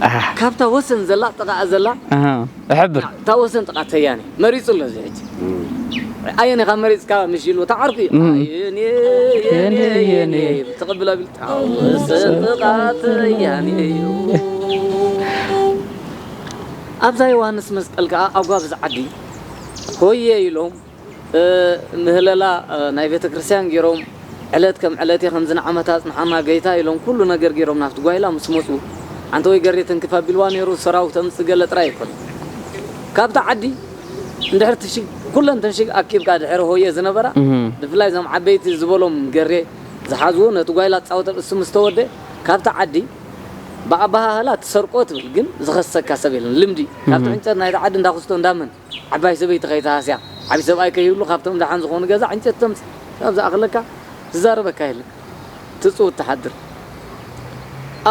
ኣህ። ካብታ ወሰን ዘላ፣ ጥቓኣ ዘላ። ኣሃ። እሕብር። እታ ወሰን ጥቓ ተያኒ መሪጹ ኣሎ እዚ ሕጂ። እም። ኣየን ኢኻ መሪጽካ ምሽ ኢሉ፣ እታ ዓርኩ እዩ። እም። ኣየን፣ የኔ፣ የኔ፣ የኔ፣ የኔ። ተቐብል ኣቢሉ፣ እታ ወሰን ጥቓ ተያኒ እዩ። ኣብዛ ዮሃንስ መስቀል ከኣ ኣጓብዝ ዓዲ ሆየ ኢሎም ምህለላ ናይ ቤተ ክርስቲያን ገይሮም ዕለት ከም ዕለቴ ከምዚ ንዓመታ ኣጽንሓና ገይታ ኢሎም ኩሉ ነገር ገይሮም ናብቲ ጓይላ ምስ መጹ ሓንቲ ወይ ገሬ ተንክፍ ኣቢልዋ ነይሩ ሰራዊት ተምጽእ ገለ ጥራይ ኣይኮነ ካብታ ዓዲ እንድሕር ትሽግ ኩለን ተንሽግ ኣኪብካ ድሕሪ ሆየ ዝነበራ ብፍላይ እዞም ዓበይቲ ዝበሎም ገሬ ዝሓዝዎ ነቲ ጓይላ ጻወተ እሱ ምስ ተወደ ካብታ ዓዲ ብኣባሃህላ ትሰርቆ ትብል ግን ዝኸሰካ ሰብ የለን ልምዲ ካብቲ ዕንጨት ናይታ ዓዲ እንዳክስቶ እንዳመን ዓባይ ሰበይቲ ከይተሃስያ ዓቢ ሰብኣይ ከይህሉ ካብቶም ደሓን ዝኾኑ ገዛ ዕንጨት ተምጽእ ካብ ዝኣኽለካ ዝዛረበካ የለን ትጽውት ትሓድር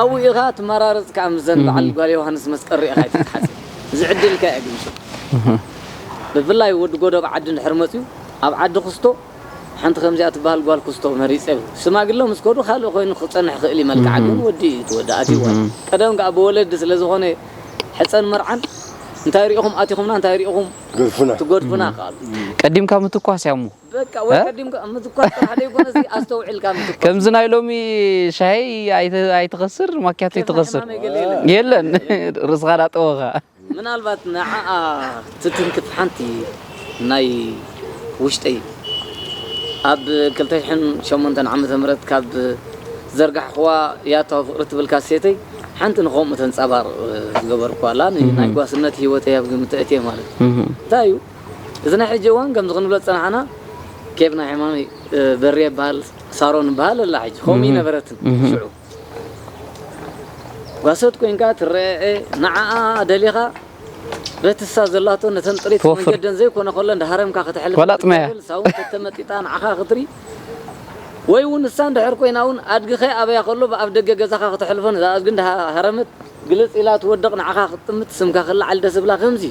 ኣብኡ ኢኻ ትመራረጽ ከዓ ምዘን በዓል ጓል ዮሃንስ መስቀል ሪእኻ ኣይትትሓጽ እዚ ዕድልካ እያ ግን ብፍላይ ወዲ ጎደብ ዓዲ እንድሕር መፅዩ ኣብ ዓዲ ክስቶ ሓንቲ ከምዚኣ ትበሃል ጓል ክስቶ መሪፀ ሽማግለ ምስ ከዱ ካልእ ኮይኑ ክፀንሕ ክእል ይመልክዓ ግን ወዲ እዩ ትወዲ ኣትዋ ቀደም ከዓ ብወለዲ ስለ ዝኾነ ሕፀን መርዓን እንታይ ሪኢኹም ኣቲኹምና እንታይ ሪኢኹም ገድፉና ትጎድፉና ቃሉ ቀዲምካ ምትኳስ እያ እሞ በቃ ወይ ቀዲምካ ምትኳስ ጥራሕ ዘይኮነ እዚ ኣስተውዒልካ ምትኳስ ከምዚ ናይ ሎሚ ሻሂ ኣይተ- ኣይትኸስር ማኪያቶ ኣይትኸስር የለን ርእስኻ ዳጠወኻ ምናልባት ንዓኣ ትትንክፍ ሓንቲ ናይ ውሽጠይ ኣብ ክልተ ሽሕን ሸሞንተን ዓመተ ምህረት ካብ ዘርጋሕኽዋ ያታዊ ፍቕሪ ትብል ካሴተይ ሓንቲ ንኸምኡ ተንጸባርቕ ዝገበርኩዋ ኣላ ናይ ጓስነት ህይወተይ ኣብ ግምት ኣእትየ ማለት እዩ። እንታይ እዩ እዚ ናይ ሕጂ እዋን ከምዚ ክንብሎ ዝጸናሕና ኬፍ ናይ ሕማመይ በርየ ይበሃል ሳሮን ይበሃል ኣላ ሕጂ ከምኡ ይነበረትን ሽዑ ጓሶት ኮይንካ ትረኤ ንዓኣ ደሊኻ በቲ እሳ ዘላቶ ነተን ጥሪት መንገደን ዘይኮነ ከሎ እንዳሃረምካ ከተሕልፍ ዋላ ጥመያ ሳውን ተተመጢጣ ንዓኻ ክትሪ ወይ እውን እሳ እንድሕር ኮይና እውን ኣድግኸ ኣበያ ከሎ ብኣፍ ደገ ገዛኻ ከተሕልፎ ነዛ ኣድጊ እንዳሃረመት ግልጽ ኢላ ትወድቕ ንዓኻ ክትጥምት ስምካ ክለዓል ደስ ብላ ከምዚ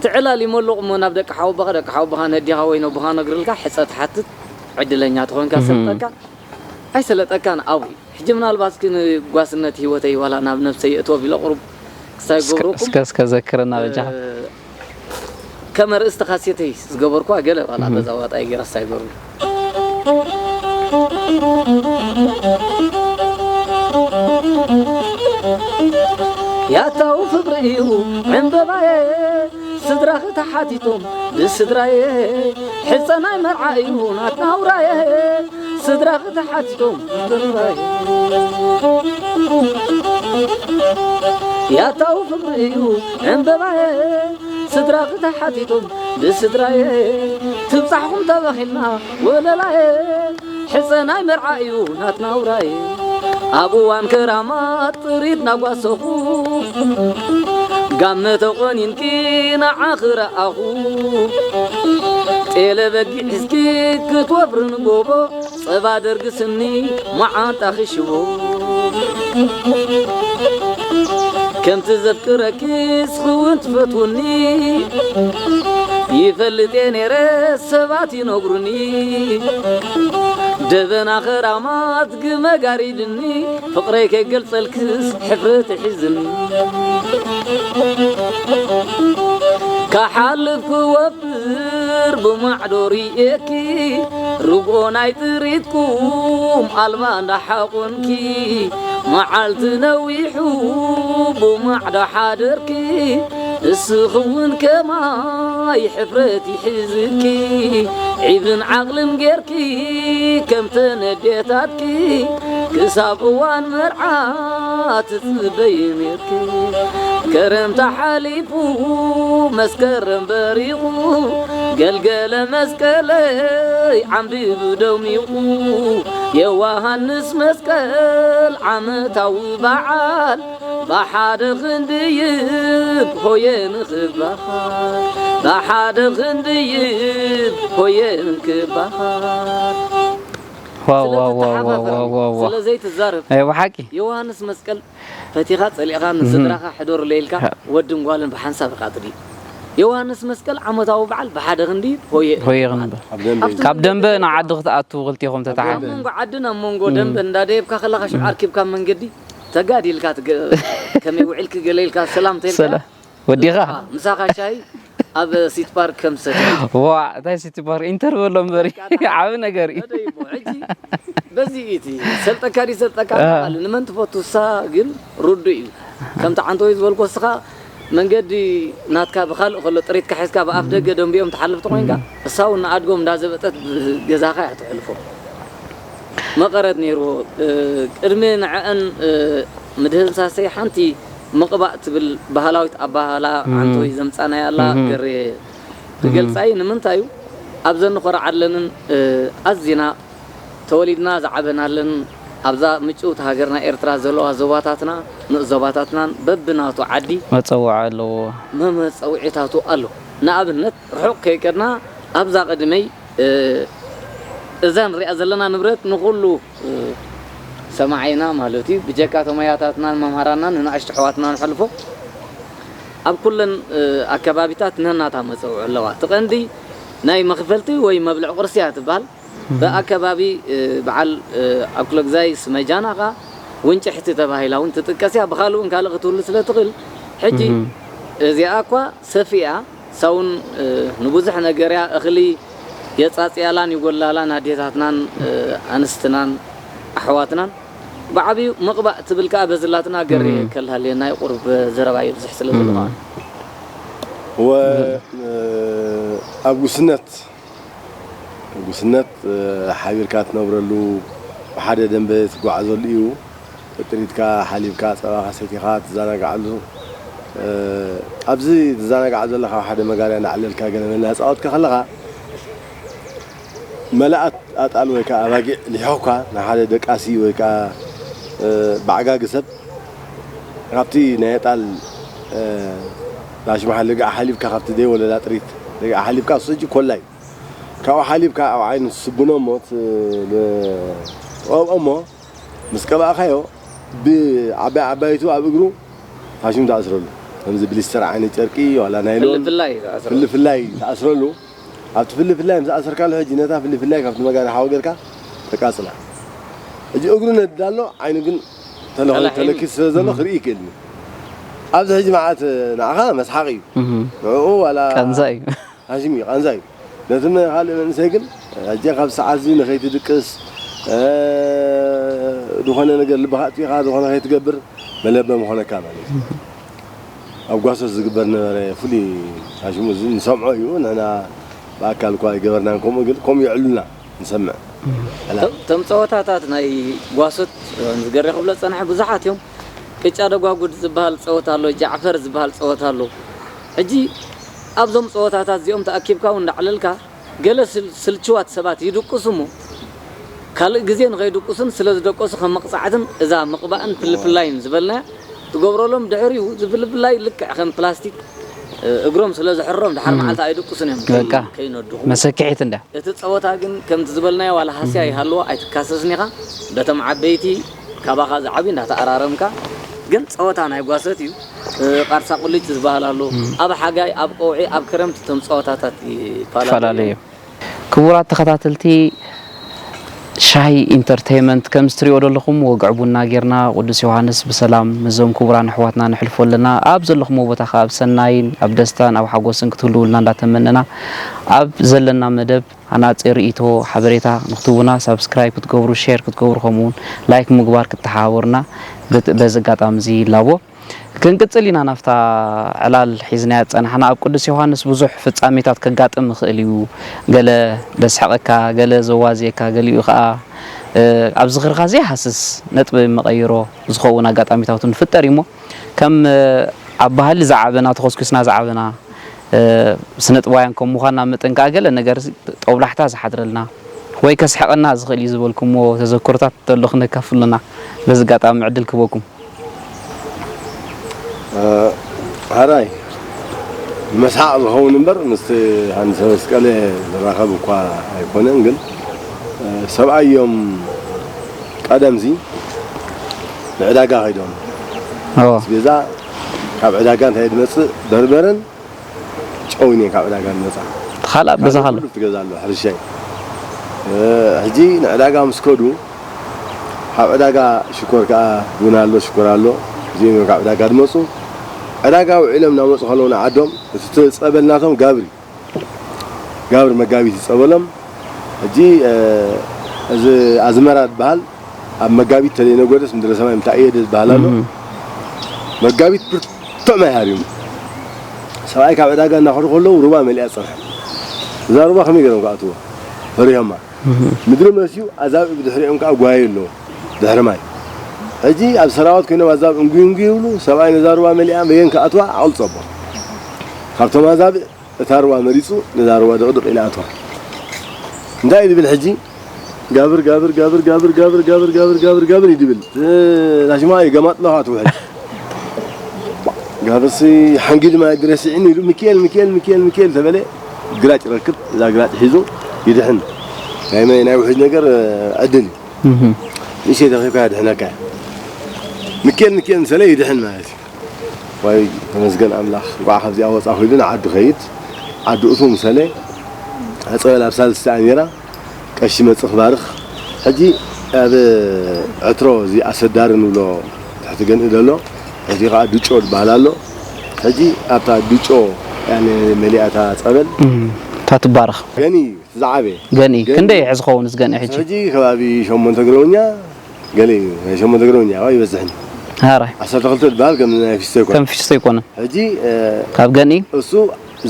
ትዕላል ይመሉቕ እሞ ናብ ደቂ ሓወቦኻ ደቂ ሓወቦኻ ነዲኻ ወይ ነቦኻ ነግርልካ ሕፀ ትሓትት ዕድለኛ ተኾንካ ሰጠካ ኣይሰለጠካን ኣብይ ሕጂ ምናልባት ግን ጓስነት ህይወተይ ዋላ ናብ ነብሰይ የእትዎ ቢለ ቁሩብ ክሳይ ገብረኩም እስከ እስከ ዘክረና በጃ ከም ርእስቲ ካሴተይ ዝገበርኩዋ ገለ ዋላ በዛ ዋጣይ ገይረ ክሳይ ገብሩ ያታው ፍቅሪ እዩ ዕንበባየ ስድራኺ ተሓቲቶም ብስድራየ ሕፀናይ መርዓ እዩ ናትና ውራየ ስድራኺ ተሓቲቶም ብስድራየ ያታው ፍቅሪ እዩ ዕንበባየ ስድራኺ ተሓቲቶም ብስድራየ ትብፃሕኹም ተበኺልና ወለላየ ሕፀ ናይ መርዓ እዩ ናትና ውራይ ኣብ እዋን ከራማት ጥሪት ናጓሰኹ ጋመ ተቆኒንኪ ንዓኺ ረኣኹ ጤለ በጊዕ ሒዝኪ ክትወፍሪ ንጎቦ ጸባ ደርግስኒ መዓንጣኺ ሽቦ ከምቲ ዘፍቅረኪ ስኽውን ትፈትውኒ ይፈልጥ እየ ነይረ ሰባት ይነግሩኒ ደበና ኸራማት ግመ ጋሪድኒ ፍቕረይ ከይገልጸልክስ ሕፍረት ይሕዝኒ ካሓልፍ ክወፍር ብማዕዶ ርእየኪ ርግኦ ናይ ጥሪትኩም ኣልባ እንዳሓቆንኪ መዓልቲ ነዊሑ ብማዕዶ ሓደርኪ እስኺ እውን ከማይ ሕፍረት ይሕዝኪ ዒብን ዓቕልን ጌርኪ ከምተን ኣዴታትኪ ክሳብ እዋን መርዓ ትጽበይ ኔርኪ ከረምታ ሓሊፉ መስከረም በሪቑ ገልገለ መስቀለይ ዓምቢቡ ደሚቑ ዮሃንስ መስቀል ዓመታዊ በዓል ብሓደ ክንድይብ ሆየ ንኽባኻል ብሓደ ክንድይብ ሆየ ንክባኻል ዋው ዋው ዋው ዋው ዋው ዋው ስለ ዘይትዛረብ ኣይ ብሓቂ ዮሃንስ መስቀል ፈቲኻ ጸሊእኻ ንስድራኻ ሕደሩለይ ኢልካ ወድን ጓልን ብሓንሳብ ኢኻ ትድይብ ዮሃንስ መስቀል ዓመታዊ በዓል ብሓደ ክንድይብ ሆየ ሆየ ክንበል ካብ ደንበ ንዓዲ ክትኣትዉ ክልቲኹም ተተሓ ኣብ መንጎ ዓድን ኣብ መንጎ ደንበ እንዳደየብካ ከለኻ ሽዑ ኣርኪብካ መንገዲ ተጋዲልካ ከመይ ውዒልኪ ገለ ኢልካ ሰላም ተይልካ ወዲኻ ምሳኻ ሻሂ ኣብ ሲቲ ፓርክ ከም ሰተ ዋ እንታይ ሲቲ ፓርክ ኢንተርቨሎ እምበሪ ዓብ ነገር እዩ በዚ እቲ ሰልጠካ ዲ ሰልጠካ ንመን ትፈቱ ሳ ግን ርዱ እዩ ከምቲ ዓንተወይ ዝበልኮ ስኻ መንገዲ ናትካ ብኻልእ ከሎ ጥሪትካ ሒዝካ ብኣፍ ደገ ደንቢኦም ትሓልፍ ተኾይንካ፣ እሳ እውን ንኣድጎም እንዳዘበጠት ገዛኻ እያ ተሕልፎ። መቐረት ነይርዎ። ቅድሚ ንዐአን ምድህንሳሰይ ሓንቲ ምቕባእ ትብል ባህላዊት ኣባህላ ዓንቶይ ዘምጻናያ ኣላ። ገሬ ክገልጻይ ንምንታይ እዩ? ኣብዘን ንኾርዓለንን ኣዚና ተወሊድና ዝዓበናለን ኣብዛ ምጭውቲ ሃገርና ኤርትራ ዘለዋ ዞባታትና፣ ንኡስ ዞባታትናን በብናቱ ዓዲ መጸውዒ ኣለዎ። መመጸውዒታቱ ኣሎ። ንኣብነት ርሑቕ ከይከድና ኣብዛ ቅድመይ እዛ ንሪኣ ዘለና ንብረት ንኹሉ ሰማዓይና ማለት እዩ፣ ብጀካ ተሞያታትናን መምሃራናን ንንኣሽቱ ኣሕዋትና ንሕልፎ ኣብ ኩለን ኣከባቢታት ነናታ መጸውዒ ኣለዋ። እቲ ቀንዲ ናይ መኽፈልቲ ወይ መብልዒ ቁርሲ እያ ትበሃል። ብኣከባቢ በዓል ኣኩለግዛይ ስመጃና ኸኣ ውንጭሕቲ ተባሂላ እውን ትጥቀስ እያ። ብኻልእ እውን ካልእ ክትህሉ ስለ ትኽእል ሕጂ እዚኣ እኳ ሰፊኣ ሳውን ንብዙሕ ነገር እያ እኽሊ የጻጽያላን ይጎላላን ኣዴታትናን ኣንስትናን ኣሕዋትናን ብዓብዩ ምቕባእ ትብል ከኣ በዝላትና ገር ከልሃልየና እዩ ቁርብ ዘረባ ይብዝሕ ስለ ዘሎ ከኣ ወ ኣብ ጉስነት ጉስነት ሓቢርካ ትነብረሉ ብሓደ ደንበ ትጓዓዘሉ እዩ። ጥሪትካ ሓሊብካ ጸባኻ ሰቲኻ ትዘናግዓሉ። ኣብዚ ትዘናግዓ ዘለኻ ሓደ መጋርያ እናዕለልካ ገለ መለ እናተጻወትካ ከለኻ መላኣት ኣጣል ወይ ከዓ ኣባጊዕ ሊሖኻ ንሓደ ደቃሲ ወይ ከዓ በዓጋጊ ሰብ ካብቲ ናይ ኣጣል ራሽ መሓል ርግኣ ሓሊብካ ካብቲ ደይ ወለዳ ጥሪት ርግኣ ሓሊብካ እሱ ሕጂ ኮላይ ካብኡ ሓሊብካ ኣብ ዓይኑ ትስብኖ እሞ ትቐብኦ እሞ ምስ ቀባእካዮ ብዓባይ ዓባይቱ ኣብ እግሩ ሓሽም ትኣስረሉ። ከምዚ ብሊስተር ዓይነት ጨርቂ ዋላ ናይሎን ፍልፍላይ ትኣስረሉ። ኣብቲ ፍልፍላይ ምስ ኣሰርካሉ ሕጂ ነታ ፍልፍላይ ካብቲ መጋሪ ሓወ ጌርካ ተቃጽላ። ሕጂ እግሩ ነድዳ ኣሎ ዓይኑ ግን ተለኺ ተለኪሱ ስለ ዘሎ ክርኢ ይክእል እዩ። ኣብዚ ሕጂ መዓት ንዓኻ መስሓቕ እዩ። ንዕኡ ዋላ ቀንዛ እዩ። ሃሽም እዩ ቃንዛ እዩ። ነቲ ካልእ መንእሰይ ግን ሕጂ ካብ ሰዓት እዚ ንኸይትድቅስ ዝኾነ ነገር ልብኻ ኣጥፊኻ ዝኾነ ከይትገብር መለበ ምኾነካ ማለት እዩ። ኣብ ጓሶት ዝግበር ነበረ ፍሉይ ሃሽሙ እዚ ንሰምዖ እዩ። ንሕና ብኣካል እኳ ኣይገበርናን ከምኡ ግን ከምኡ የዕሉና ንሰምዕ። እቶም ጸወታታት ናይ ጓሶት ዝገሬ ክብሎ ጸንሐ ብዙሓት እዮም። ቅጫ ደጓጉድ ዝበሃል ጸወታ ኣሎ፣ ጃዕፈር ዝበሃል ጸወታ ኣሎ። ሕጂ ኣብዞም ጸወታታት እዚኦም ተኣኪብካ እውን እንዳዕለልካ ገለ ስልችዋት ሰባት ይድቅሱ እሞ ካልእ ግዜ ንኸይድቅሱን ስለ ዝደቀሱ ከም መቕጻዕትን እዛ ምቕባእን ፍልፍላይን ዝበልናያ ትገብረሎም። ድሕሪኡ ዝፍልፍላይ ልክዕ ከም ፕላስቲክ እግሮም ስለ ዝሕሮም ድሓር መዓልቲ ኣይድቅሱን እዮም በቃ። ከይነድኹ። መሰክሒት እንዳ እቲ ጸወታ ግን ከምቲ ዝበልናዮ ዋላ ሃስያ ይሃልዎ ኣይትካሰስን ኢኻ። በቶም ዓበይቲ ካባኻ ዝዓብዩ እንዳተኣራረምካ ግን ጸወታ ናይ ጓሰት እዩ። ቃርሳ ቁሊጭ ዝበሃል ኣሎ። ኣብ ሓጋይ ኣብ ቀውዒ ኣብ ክረምቲ እቶም ጸወታታት ይፈላለዩ ይፈላለዩ እዮም። ክቡራት ተኸታተልቲ ሻሂ ኢንተርቴይመንት ከምዚ ትሪኦ ዘለኹም ወግዒ ቡና ጌርና ቅዱስ ዮሃንስ ብሰላም ምስዞም ክቡራን ኣሕዋትና ነሕልፎ ኣለና። ኣብ ዘለኹምዎ ቦታ ከኣ ኣብ ሰናይን ኣብ ደስታን ኣብ ሓጎስን ክትህልዉ ኢልና እንዳተመነና ኣብ ዘለና መደብ ሃናጺ ርእይቶ ሓበሬታ ንክትህቡና ሳብስክራይብ ክትገብሩ ሼር ክትገብሩ ከምኡ እውን ላይክ ምግባር ክትተሓባበሩና በዚ ኣጋጣሚ እዚ ይላቦ። ክንቅጽል ኢና ናብታ ዕላል ሒዝናያ ዝጸናሕና። ኣብ ቅዱስ ዮሃንስ ብዙሕ ፍጻሜታት ከጋጥም ይኽእል እዩ። ገለ ዘስሕቐካ፣ ገለ ዘዋዝየካ፣ ገሊኡ ከኣ ኣብ ዝኽርኻ ዘይሃስስ ነጥቢ መቐይሮ ዝኸውን ኣጋጣሚታት እውን ይፍጠር እዩ እሞ ከም ኣብ ባህሊ ዝዓበና ተኾስኲስና ዝዓበና ስነጥባውያን ከም ምዃንና መጠን ከኣ ገለ ነገር ጦብላሕታ ዝሓድረልና ወይ ከስሕቐና ዝኽእል እዩ ዝበልኩምዎ ተዘክሮታት እንተሎ ክነካፍሉና በዚ ኣጋጣሚ ዕድል ክህበኩም። ሕራይ መስሓቕ ዝኸውን እምበር ምስቲ ሃንሰ መስቀል ዝራኸብ እኳ ኣይኮነን፣ ግን ሰብኣይ እዮም ቀደምዚ ንዕዳጋ ከይዶም ኣስቤዛ ካብ ዕዳጋ እንታይ ድመፅእ በርበረን ጨውን እየን ካብ ዕዳጋ ዝመፃ። ካልእ ኣብ ገዛኻ ኣሎ? ኩሉ ትገዛ ኣሎ ሕርሻይ። ሕጂ ንዕዳጋ ምስ ከዱ ካብ ዕዳጋ ሽኮር ከዓ ቡን ኣሎ ሽኮር ኣሎ እዚኦም እዮም ካብ ዕዳጋ ዝመፁ። ዕዳጋ ውዒሎም እናመፁ ከለዉ ንዓዶም እቲ ጸበል ናቶም ጋብር እዩ። ጋብር መጋቢት ይጸበሎም። ሕጂ እዚ ኣዝመራ ዝበሃል ኣብ መጋቢት ተለይነጎደስ ምድረ ሰማይ ምታእየደ ዝበሃል ኣሎ። መጋቢት ብርቱዕ ማይ ሃሪሙ ሰብኣይ ካብ ዕዳጋ እናኸዱ ከለዉ ሩባ መሊኣ ትጸንሐ። እዛ ሩባ ከመይ ገይሮም ክኣትዎ? ፈሪሆማ። ምድሪ መስዩ ኣዛብእ ብድሕሪኦም ከኣ ጓየዩ ኣለዉ። ድሕሪ ማይ። ሕጂ ኣብ ሰራዋት ኮይኖም ኣዛብእ እንጉዩ እንጉዩ ይብሉ። ሰብኣይ ነዛ ሩባ መሊኣ በየን ክኣትዋ ዓቕሊ ጸቦ። ካብቶም ኣዛብእ እታ ሩባ መሪጹ ነዛ ሩባ ድቕድቕ ኢላ ኣትዋ። እንታይ እዩ ዝብል ሕጂ? ጋብር፣ ጋብር፣ ጋብር፣ ጋብር፣ ጋብር፣ ጋብር፣ ጋብር፣ ጋብር፣ ጋብር እዩ ዝብል። እ፣ ናሽማ እዩ ገማጥሎ ኣትውሕድ። ጋብርሲ ሓንጊድ ማይ ግረስዒን ኢሉ፣ "ሚካኤል፣ ሚካኤል፣ ሚካኤል፣ ሚካኤል" ተበለ፣ ግራጭ ረክብ፣ እዛ ግራጭ ሒዙ ይድሕን። ናይ መ-፣ ናይ ውሕጅ ነገር፣ እ፣ ዕድል እዩ። እህ። ንእሽተይ ተኺብካ የድሕነካ። ሚካኤል፣ ሚካኤል ምሰለ ይድሕን ማለት እዩ። ዋይ፣ ተመስገን ኣምላኽ፣ እንቋዕ ካብዚኣ ወጻኹ ኢሉ ንዓዱ ኸይድ። ዓዱ እቱ ምሰለ፣ ጸበል ኣብ ሳልስቲ እያ ነይራ። ቀሺ መጽእ ክባርኽ። ሕጂ ኣብ ዕትሮ እዚ ኣሰዳሪ ንብሎ ትሕቲ ገንኢ ዘሎ፣ ሕጂ ኸኣ ዱጮ ዝበሃል ኣሎ። ሕጂ ኣብታ ዱጮ፣ ያኔ መሊኣታ ጸበል እም፣ እታ ትባረኽ። ገንኢ እዩ እቲ ዝዓበየ። ገንኢ፣ ገንኢ። ክንደይ ይሕዝ ዝኸውን እዚ ገንኢ ሕጂ? ሕጂ ከባቢ ሸሞንተ ግረውኛ ገለ እዩ፣ ናይ ሸሞንተ ግረውኛ፣ ዋይ ይበዝሕን። ሃራይ። ዓሰርተ ክልተ ዝበሃል ከም ናይ ፊስቶ ኣይኮነን። ከም ፊስቶ ኣይኮነን። ሕጂ፣ እ፣ ካብ ገንኢ? እሱ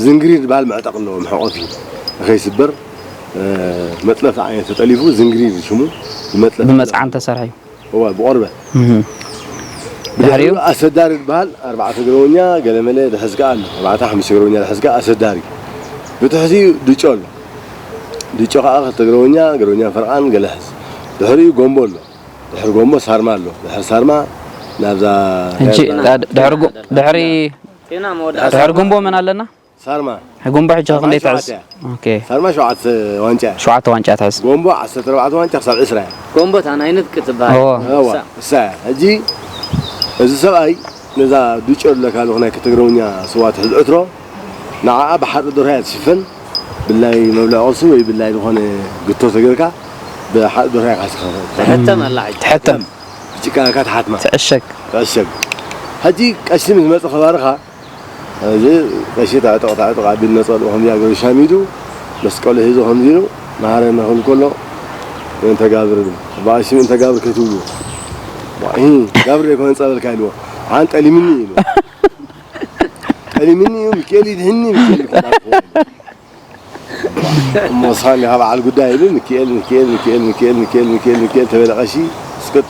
ዝንግሪር ዝበሃል መዕጠቕ ኣለዎ፣ መሕቆፊ ንኸይስበር፣ እ፣ መጥለፊ ዓይነት ተጠሊፉ፣ ዝንግሪር ሽሙ፣ ብመጥለፊ ብመጽዓን ተሰርሐ እዩ። እወ፣ ብቆርበት። እህ። ብድሕሪኡ? ድሕሪኡ ኣሰዳሪ ዝበሃል ኣርባዕተ ግረውኛ ገለመለ ዝሕዝ ከኣ ኣሎ። ኣርባዕተ ሓሙሽተ ግረውኛ ዝሕዝ ከኣ ኣሰዳሪ። ብትሕቲኡ ድጮ ኣሎ። ድጮ ከኣ ክልተ ግረውኛ፣ ግረውኛ ፈርቓን ገለ ሕዝ። ድሕሪኡ ጎምቦ ኣሎ። ድሕሪ ጎምቦ ሳርማ ኣሎ። ድሕሪ ሳርማ ናብዛ ሕጂ፣ ናይ ዳ-፣ ድሕሪ ጎ-፣ ድሕሪ፣ ጤና መወዳእታ። ድሕሪ ጎምቦ መን ኣለና? ሳርማ። ጎምቦ ሕጂ ሸውዓተ ክንደይ ትሕዝ? እያ። ኦኬ። ሳርማ ሸውዓተ ዋንጫ እያ። ሸውዓተ ዋንጫ ትሕዝ። ጎምቦ ዓሰርተ ኣርባዕተ ዋንጫ ክሳብ ዕስራ እያ። ጎምቦ እታ ናይ ንፍቂ ትበሃል። እዎ። እዋ፣ እሳ። እሳ እያ። ሕጂ እዚ ሰብኣይ ነዛ ዱጮ ኣለካ ኣለኹ ናይ ትግርኛ ስዋ ትሕዝ ዕትሮ፣ ንዓኣ ብሓፂን ደርሆ እያ ትሽፈን። ብላይ መብልዒ ቁርሲ ወይ ብላይ ዝኾነ ግቶ ተገይርካ ብሓፂን ደርሆ እያ ትኸፈል። ትሕተም ኣላ ሕጂ። ትሕተም። ብጭቃ ጌርካ ትሓትማ። ትዕሸግ። ትዕሸግ። ሕጂ ቀሺ ምስ መፀ ከባርኻ፣ እዚ ቀሺ ታዕጥቕ ታዕጥቕ ኣቢሉ ነፀልኡ ከምዚ ኣገሩ ሻሚዱ፣ መስቀሉ ሒዙ ከምዚ ኢሉ፣ "መሃረና" ክብል ከሎ፣ "ምእንተ ጋብር" ኢሉ። "እባ ቀሺ ምእንተ ጋብር ከይትብሉ?" "ዋእ፣ ጋብር ዘይኮነ ጸበልካ" ኢልዎ። "ኣን ጠሊምኒ" ኢሉ። "ጠሊምኒ እዩ፣ ሚካኤል ይድሕኒ፣ ሚካኤል ይድሕኒ" ኢሉ። እሞ ንስኻ እንዲኻ በዓል ጉዳይ ኢሉ፣ "ሚካኤል፣ ሚካኤል፣ ሚካኤል፣ ሚካኤል፣ ሚካኤል፣ ሚካኤል፣ ሚካኤል" ተበለ ቀሺ፣ ኣስቅጥ፣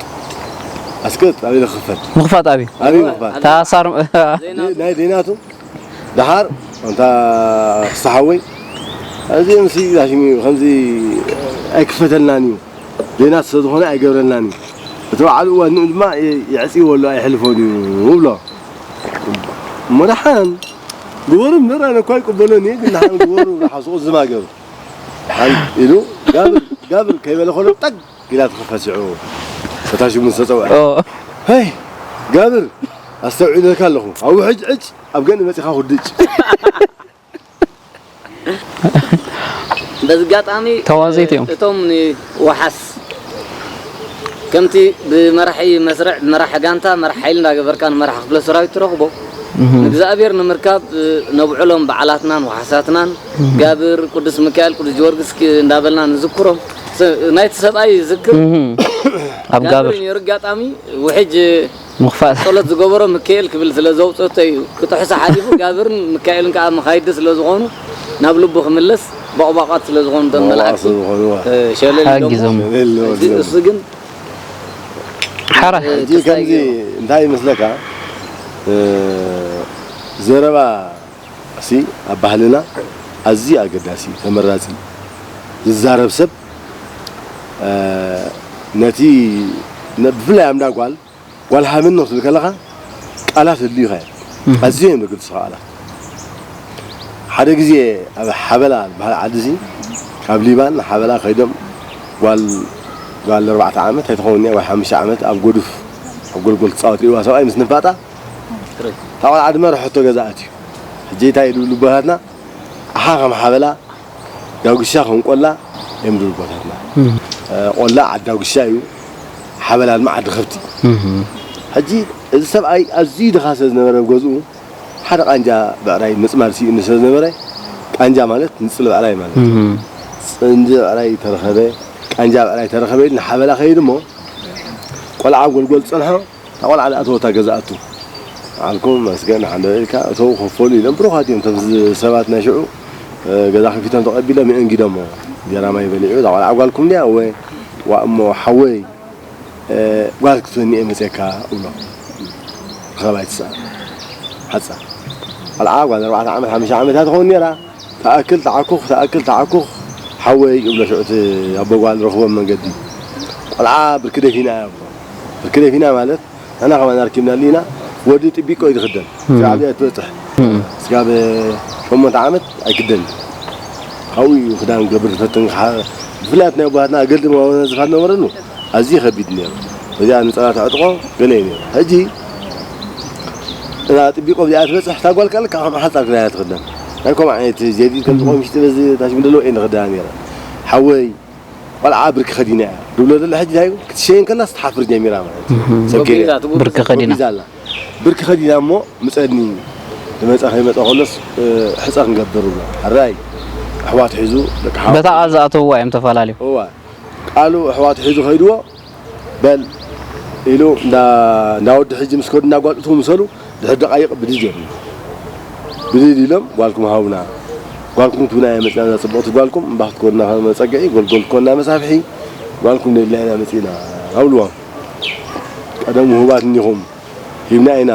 ኣስቅጥ፣ ኣበይ ክኽፈት? ምኽፋት ኣበይ? ኣበይ ምኽፋት? እታ ሳር-፣ ናይ ደይናቱ፣ ደሓር፣ ኣንታ ክስተ ሓወይ፣ እዚ ምስ ዳሽሚ ከምዚ ኣይክፈተልናን እዩ፣ ደይናት ስለ ዝኾነ ኣይገብረልናን እዩ። እቲ በዓል እዋን ንኡ ድማ የ-፣ የዕጽይዎ ኣሎ፣ ኣይሕልፎን እዩ፣ እብሎ። እሞ ደሓን፣ ግበሩ እምበር ኣነ እኳ ኣይቅበሎን እየ፣ ግን ደሓን ግበሩ፣ ደሓን ስቑ ዝማገሩ። ደሓን ኢሉ፣ ጋብር፣ ጋብር ከይበለ ከሎ፣ ጠግ ኢላ ትኽፈት ሽዑ፣ እታ ሽሙ ዝተጸውዐ። ኦ። "ሄይ፣ ጋብር፣ ኣስተውዒለካ ኣለኹ። ኣብ ውሕጅ ዕጭ፣ ኣብ ገንኢ መጺኻ ኩድጭ።" በዚ ኣጋጣሚ፣ ተዋዘይቲ እዮም። እቶም ንወሓስ ከምቲ ብመራሒ መስርዕ፣ ብመራሒ ጋንታ፣ መራሒ ሓይሊ እንዳገበርካ ንመራሒ ክፍለ ሰራዊት ትረኽቦ፣ እህ። ንእግዚኣብሔር ንምርካብ፣ እ፣ ነብዕሎም በዓላትናን ወሓሳትናን፣ እህ። ጋብር፣ ቅዱስ ሚካኤል፣ ቅዱስ ጊዮርጊስ ክ-፣ እንዳበልና ንዝክሮም። ስ-፣ ናይቲ ሰብኣይ ዝክር እህ። ኣብ ጋብር ጋብር። ነይሩ። ኣጋጣሚ ውሕጅ ምኽፋል። ጸሎት ዝገበሮ ሚካኤል ክብል ስለ ዘውጸቶ እዩ። ክጥሕሶ ሓሊፉ ጋብርን ሚካኤልን ከኣ መኻይዲ ስለ ዝኾኑ፣ ናብ ልቡ ክምለስ ቦቕባቓት ስለ ዝኾኑ እቶም ቦቕባቓት መላእክቲ፣ ስለ ዝኾኑ፣ ዋ። እ፣ ሸለል ኢሎሞ። ሓጊዞሞ። ሸለል ኢሎሞ። እዚ እሱ ግን፣ ሓራ። እ፣ ሕጂ ክስታይ ከምዚ ገይሩ። እንታይ ይመስለካ? እ፣ ዘረባ ሲ ኣብ ባህልና ኣዝዩ ኣገዳሲ፣ ተመራጺ፣ ዝዛረብ ሰብ፣ እ፣ ነቲ፣ ነ-፣ ብፍላይ ኣብ እንዳ ጓል፣ ጓል ሃብኒ ክትብል ከለኻ ቃላት የድልዩኻ እዮም። እህ። ኣዝዮም እዮም ዘገድሱኻ ቃላት። ሓደ ግዜ ኣብ ሓበላ ዝበሃል ዓዲ እዚ፣ ኣብ ሊባን ሓበላ ከይዶም ጓል፣ ጓል ኣርባዕተ ዓመት ኣይትኸውን እያ ወይ ሓሙሽተ ዓመት ኣብ ጎዱፍ፣ ኣብ ጎልጎል ትጻወት ርእይዋ ሰብኣይ ምስ ንፋጣ፣ እታ ቆልዓ ድማ ርሕቶ ገዛ ኣትዩ። ሕጂ እንታይ ይብሉ ኣቦታትና? ኣሓ ከም ሓበላ፣ ዳጉሻ ከም ቆላ እዮም ዝብሉ ኣቦታትና። እም። እ፣ ቆላ ዓዲ ዳጉሻ እዩ፣ ሓበላ ድማ ዓዲ ከብቲ። እም። ሕጂ እዚ ሰብኣይ ኣዝዩ ድኻ ስለ ዝነበረ ኣብ ገዝኡ፣ ሓደ ቃንጃ ብዕራይ ምጽማድ ስኢኑ ስለ ዝነበረ፣ ቃንጃ ማለት ንጽል ብዕራይ ማለት እዩ። እም። ጽንዲ ብዕራይ ተረኸበ፣ ቃንጃ ብዕራይ ተረኸበ ኢሉ ንሓበላ ከይዱ እሞ፣ ቆልዓ ኣብ ጎልጎል ዝጸንሖ፣ እታ ቆልዓ ዝኣተወታ ገዛ ኣቱ። ዓልኩም መስገን ሓንደ ኢልካ እተው ከፈሉ ኢሎም ብሩኻት እዮም። እቶም ዝ- ሰባት ናይ ሽዑ እ፣ ገዛ ከፊቶም ተቐቢሎም የእንጊዶሞ። እንጀራ ማይ በሊዑ እዛ ቆልዓ ጓልኩም ድያ? እወ። ዋ እሞ ሓወይ እ፣ ጓል ክትወኒ እየ መፅየካ እብሎ። ርኸባ ኣይትስኣን። ሓፃ ቆልዓ ጓል ኣርባዕተ ዓመት ሓሙሽተ ዓመት እያ ትኸውን ነይራ። ተኣክል ተዓኩኽ ተኣክል ተዓኩኽ ሓወይ እብሎ። ሽዑ እቲ ኣቦ ጓል ረኽቦም መንገዲ ቆልዓ ብርኪ ደፊና እያ እብሎ። ብርኪ ደፊና ማለት ንሕና ከማን ኣርኪብናሉ ኢና። ወዲ ጥቢቆ እዩ ዝኽደን። ስጋብ እዚኣ ትበፅሕ። ስጋብ ሸሞንተ ዓመት ኣይክደን። ካብኡ እዩ ክዳን ክገብር ዝፈትን። ብፍላይ ናይ ኣቦታትና ገልዲ መዋዘዝፋት ነበረሉ ኣዝዩ ከቢድ ነይሩ። በዚኣ ንፀላ ተዕጥቆ ገለ እዩ ነይሩ። ሕጂ እዛ ጥቢቆ እዚኣ ትበፅሕ እታ ጓል ካልእ ካብ ሓፃር ክዳን እያ ትኽደን። ናይ ከምኡ ዓይነት ጀዲድ ከም ዝኾኑ ምሽጢ በዚ ታሽሚ ደለዎ እየ ንኽደና ነይረ። ሓወይ ቆልዓ ብርኪ ከዲና እያ ድብሎ ዘሎ። ሕጂ እንታይ እዩ? ክትሸየን ከላስ ትሓፍር ጀሚራ ማለት እዩ። ሰብ ገለ እያ። ብርኪ ከዲና። ወጊዛ ኣላ። ብርኪ ከዲና እሞ ምፀኒ ዝመፀ ከይመፀ ከሎስ እ፣ ሕፀ ክንገብር ብሎ። ሕራይ ኣሕዋት ሒዙ ደቂ ሓወ- በታ ቃል ዝኣተውዋ እዮም ተፈላለዩ። እዋ ቃሉ ኣሕዋት ሒዙ ከይድዎ በል ኢሉ እንዳ እንዳ ወዲ ሕጂ ምስ ከዱ እንዳ ጓል እትው ምሰሉ ድሕር ደቃይቕ ብድድ የብሉ። ብድድ ኢሎም ጓልኩም ሃቡና፣ ጓልኩም ትብና እያ መፂና፣ እዛ ፅብቕቲ ጓልኩም እምባ ክትኮንና መፀግዒ፣ ጎልጎል ክትኮንና መሳፍሒ፣ ጓልኩም ንደልያ ኢና መፂና ሃብልዎም። ቀደም ውሁባት እኒኹም ሂብና ኢና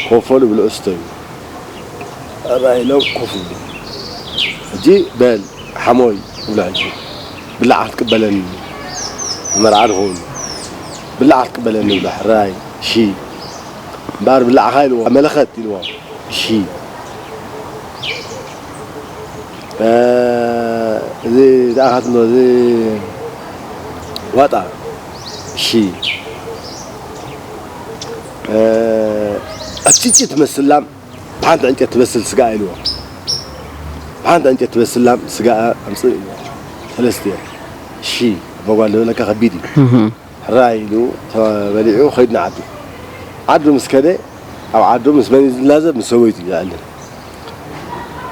ኮፈሉ ብልዑ ስተዩ። ኣባይሎም ኮፍ ይብሉ። ሕጂ በል ሓሞይ ይብሎ። ሕጂ ብላዕ ክትቅበለኒ መርዓ ድኸውን ብላዕ ክትቅበለኒ ይብሎ። ሕራይ እሺ እምበኣር ብላዕኻ ኢልዎ። መለኸት ኢልዎ። እሺ እ፣ እዚ ዝኣኻትሎ እዚ ዋጣ እሺ እ፣ ኣፍጭጭ ትመስል ላም ብሓንቲ ዕንጨት ትበስል ስጋኣ ኢልዎ። ብሓንቲ ዕንጨት ትበስል ላም ስጋኣ ኣምፅእ ኢልዎ። ሰለስተ እሺ ኣቦ ጓል ዝበለካ ከቢድ እዩ። ሕራይ ኢሉ ተበሊዑ ኸይዱ ንዓዱ። ዓዱ ምስ ከደ ኣብ ዓዱ ምስ መን እዩ ዝላዘብ? ምስ ሰበይቱ እዩ ዝዕልል።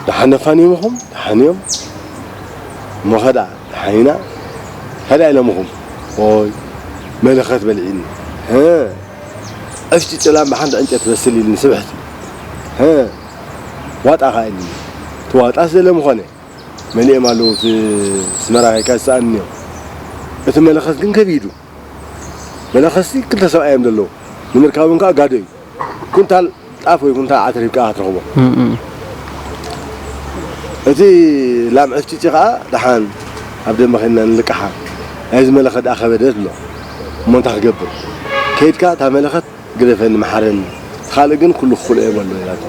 ደሓን ነፋንዮም ኢኹም? ደሓን እዮም። እሞ ኸዳ ደሓን ኢና። ከዳ ኢሎም ኢኹም? ኦይ መለኸት በሊዕኒ። ሀ ዕፍጭጭ ላም ብሓንቲ ዕንጨት ትበስል ኢልኒ ስብሕቲ። ሀ ዋጣ ኸኣ ኢልኒ። እቲ ዋጣስ ዘለ ምኾነ መሊኦም ኣለዉ። እቲ ስመራ ከይካ ዝሰኣንኒ እዮም። እቲ መለኸት ግን ከቢዱ። መለኸስቲ ክልተ ሰብኣይ እዮም ዘለዉ። ንምርካብ እውን ከዓ ጋዶ እዩ። ኩንታል ጣፍ ወይ ኩንታል ዓተር ሂብካ ክትረኽቦ። እቲ ላም ዕፍጭጭ ከዓ ደሓን ኣብ ደንበ ኸይድና ንልቅሓ። ናይዚ መለኸት ደኣ ከበደት ኣሎ። እሞ እንታይ ክገብር? ከይድካ እታ መለኸት ግደፈኒ፣ መሓረኒ። እቲ ካልእ ግን ኩሉ ክኽእሎ እየ በሎ ኢላቶ።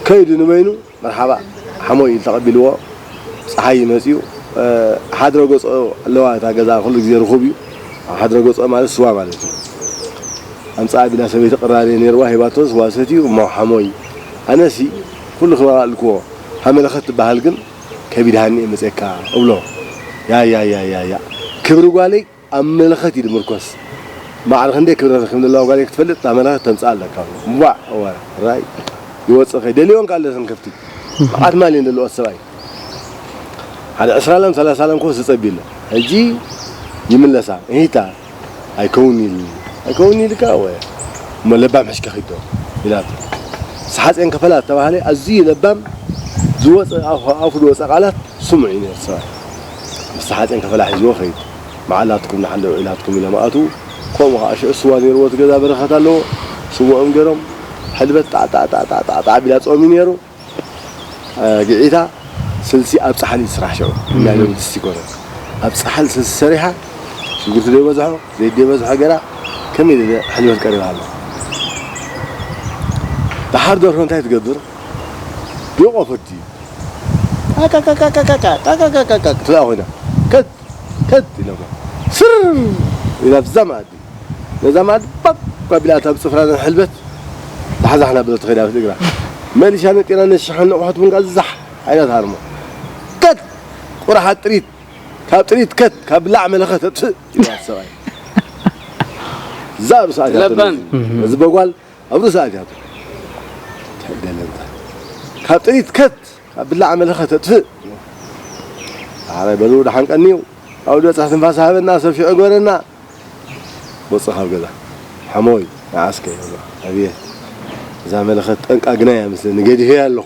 ከይዱ ንበይኑ መርሓባ ሓሞይ ኢሉ ተቐቢልዎ። ጸሓይ መጺኡ፣ እ፣ ሓድረ ገጾ ኣለዋ እታ ገዛ፣ ኩሉ ግዜ ርኹብ እዩ። ኣብ ሓድረ ገጾ ማለት ስዋ ማለት እዩ። ኣምጽኣ ቢላ ሰበይቲ ቅራሪ ነይርዋ፣ ሂባቶ ስዋ ሰትዩ፣ እሞ ሓሞይ ኣነሲ ኩሉ ክበላልክዎ፣ ሃመለኸት ትበሃል ግን ከቢድሃኒ እየ መጽየካ እብሎ። ያ፣ ያ፣ ያ፣ ያ፣ ያ። ክብሪ ጓለይ ኣብ መለኸት እዩ ዝምርኮስ። ማዕረ ክንደይ ክብሪ ረኺብኒ ዘለዋ ጓል ክትፈልጥ፣ እታ መለኸት ተምጽኣ ኣለካ። እምቧዕ፣ እወ፣ ራይ፣ ይወጽእ ኸይ፣ ደልዮን ከኣ ኣለሰን ከፍቲ። ብዓት ማል እየን ዘለዋ ሰብኣይ። ሓደ ዕስራ ላም፣ ሰላሳ ላም ኮስ ዝጸቢ ኣሎ። ሕጂ ይምለሳ። እሂታ፣ ኣይከውን ኢሉ። ኣይከውን ኢልካ፣ እወ። እሞ ለባም ሕሽካ ኺዶ፣ ኢላቶ። ሰሓጽየን ከፈላ ዝተባህለ ኣዝዩ ለባም፣ ዝወጸ፣ ኣፉ፣ ኣፉ ዝወጸ ቃላት ስሙዕ እዩ ነይሩ ሰብኣይ። ምስ ሓጺን ከፈላ ሒዝዎ ኸይድ። መዓላትኩም ንሓንደ ውዒላትኩም ኢሎም ኣትዉ። ከምኡ ኸዓ ሽዑ ስዋ ነይርዎ፣ እቲ ገዛ በረኸት ኣለዎ። ስውኦም ገይሮም ሕልበት ጣዕ ጣዕ ጣዕ ጣዕ ጣዕ ጣዕ ቢላ ጾም እዩ ነይሩ። እ፣ ግዒታ ስልሲ ኣብ ጻሕሊ ስራሕ ሽዑ። ናይ ሎሚ ድስቲ ይኮነ። ኣብ ጻሕሊ ስልሲ ሰሪሓ፣ ሽጉርቲ ዘይበዝሖ፣ ዘይት ዘይበዝሖ ገይራ፣ ከመይ ኢለ ሕልበት ቀሪባ ኣሎ። ደሓር ደርሆ እንታይ ትገብር? ዶቆ ፈዲ። ኣካካካካካ ትብላ ኮይና፣ ከት፣ ከት ኢሎማ። ስር ኢላ ኣብዛ መኣዲ። ነዛ መኣዲ ባብ ኣቢላ፣ እታ ብጽፍራ ሕልበት ዛሕዛሕ እናበለት ትኸይድ ኣብ እግራ። መሊሻ ነጢራ ነቲ ሸሓኒ ኣቑሑት እውን ከኣ ዛሕ ኢላ ትሃርሞ። ከት! ቁራሓት ጥሪት፣ ካብ ጥሪት ከት፣ ካብ ብላዕ መለኸት ኣጥፍእ ኢልዋ እቲ ሰብኣይ። እዛ ኣብ ርእሳ ኣትያቶ ለባም። ነዚ፣ ነዚ በጓል ኣብ ርእሳ ኣትያቶ። እንታይ ደለንታ? ካብ ጥሪት ከት! ካብ ብላዕ መለኸት ኣጥፍእ። ዳሕራይ በሉ ደሓን ቀንዩ። ኣብኡ ዝበጽሕ ትንፋስ ሃበና፣ ሰብ ሽዑ ግበረና። ወጽእ ካብ ገዛ። ሓሞይ፣ ንዓስከ ይብሎ። ኣብየት። እዛ መለኸት ጠንቃ ግና እያ መስለኒ፣ ገዲፈያ ኣለኹ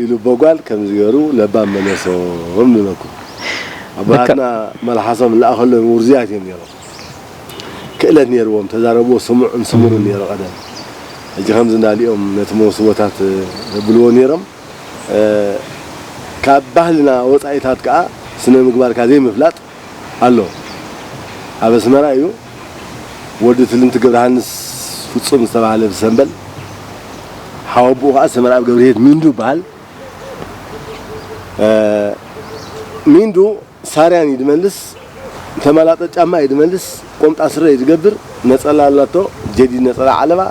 ኢሉ በጓል ከምዚ ገይሩ ለባም መለሶም ንብለኩም። ኣቦታትና መልሓሶም እንለኣኸሎም ውርዙያት እዮም ነይሮም። ክእለት ነይርዎም፣ ተዛረብዎ ስሙዕን ስሙርን ነይሩ ቀደም። ሕጂ ከምዚ እንዳሊኦም ነቲ መውስቦታት የብልዎ ነይሮም። እ፣ ካብ ባህልና ወጻኢታት ከኣ ስነ ምግባርካ ዘይምፍላጥ ኣሎ። ኣብ ኣስመራ እዩ። ወዲ ትልምቲ ገብረሃንስ ፍጹም ዝተባህለ ብሰንበል፣ ሓወቦኡ ከኣ ሰመርኣብ ገብርሄት ሚንዱ ይበሃል። እ፣ ሚንዱ ሳርያን እዩ ድመልስ፣ ዝተመላጠ ጫማ እዩ ድመልስ፣ ቆምጣ ስረ እዩ ዝገብር፣ ነጸላ ኣላቶ፣ ጀዲድ ነጸላ ዓለባ፣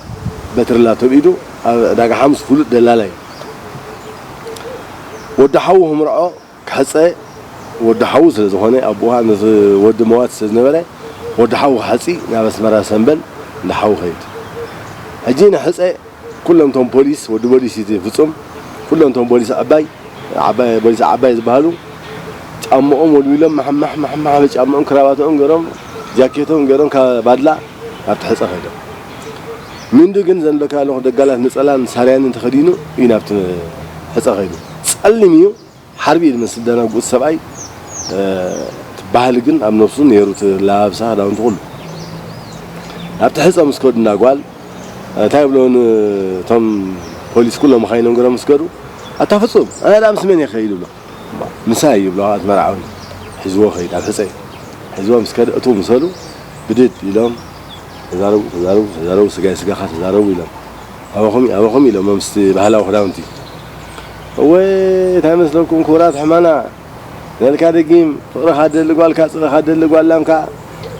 በትሪ ኣላቶ ብኢዱ፣ ኣብ ዕዳጋ ሓሙስ ፍሉጥ ደላላ እዩ። ወዲ ሓዉ ህምርዖ ክሕጸ፣ ወዲ ሓዉ ስለ ዝኾነ፣ ኣቦኡ ምስ ወዲ መዋቲ ስለ ዝነበረ፣ ወዲ ሓዉ ክሕጺ ናብ ኣስመራ ሰንበል እንዳ ሓዉ ኸይድ። ሕጂ ንሕጸ ኩሎም እቶም ፖሊስ፣ ወዲ ፖሊስ እዩ ፍጹም፣ ኩሎም እቶም ፖሊስ ዓባይ፣ ዓባይ፣ ፖሊስ ዓባይ ዝበሃሉ ጫምኦም ወልዊሎም፣ ማሕማሕ፣ ማሕማሕ፣ ጫምኦም ክራባትኦም ገይሮም፣ ጃኬቶም ገይሮም፣ ካብ ባድላ ናብቲ ሕጸ ከይዶም። ሚንዱ ግን ዘንበካ ኣለኹ ደጋላት ነጸላን ሳርያንን ተኸዲኑ እዩ ናብቲ ሕጸ ከይዱ። ጸሊም እዩ፣ ሓርቢ እዩ ዝመስል ደናጉት ሰብኣይ፣ እ፣ እቲ ባህሊ ግን ኣብ ነብሱ ነይሩ፣ እቲ ኣለባብሳ፣ ክዳውንቲ፣ ኩሉ። ናብቲ ሕጸ ምስ ከዱ እንዳ ጓል፣ እንታይ ይብሎ ን-፣ እቶም ፖሊስ ኩሎም መኻይኖም ገይሮም ምስ ከዱ፣ "ኣታ ፍጹም፣ ኣነ ደኣ ምስ መን እየ ክኸይድ?" ይብሎ። "ምሳይ" ይብሎ፣ ኣትመርዓዊ ሒዝዎ ኸይድ፣ ኣብ ሕጸ ሒዝዎ ምስ ከደ፣ እትው ምስ በሉ፣ ብድድ ኢሎም፣ "ተዛረቡ፣ ተዛረቡ፣ ተዛረቡ፣ ስጋይ ስጋኻ፣ ተዛረቡ" ኢሎም። "ኣበኹም፣ ኣበኹም" ኢሎም፣ ምስቲ ባህላዊ ክዳውንቲ። "እወ፣ እንታይ መስለኩም ክቡራት ሕማና፣ ነልካ ደጊም፣ ፍቕርኻ ደሊ ጓልካ፣ ጽልእኻ ደሊ ጓል ላምካ፣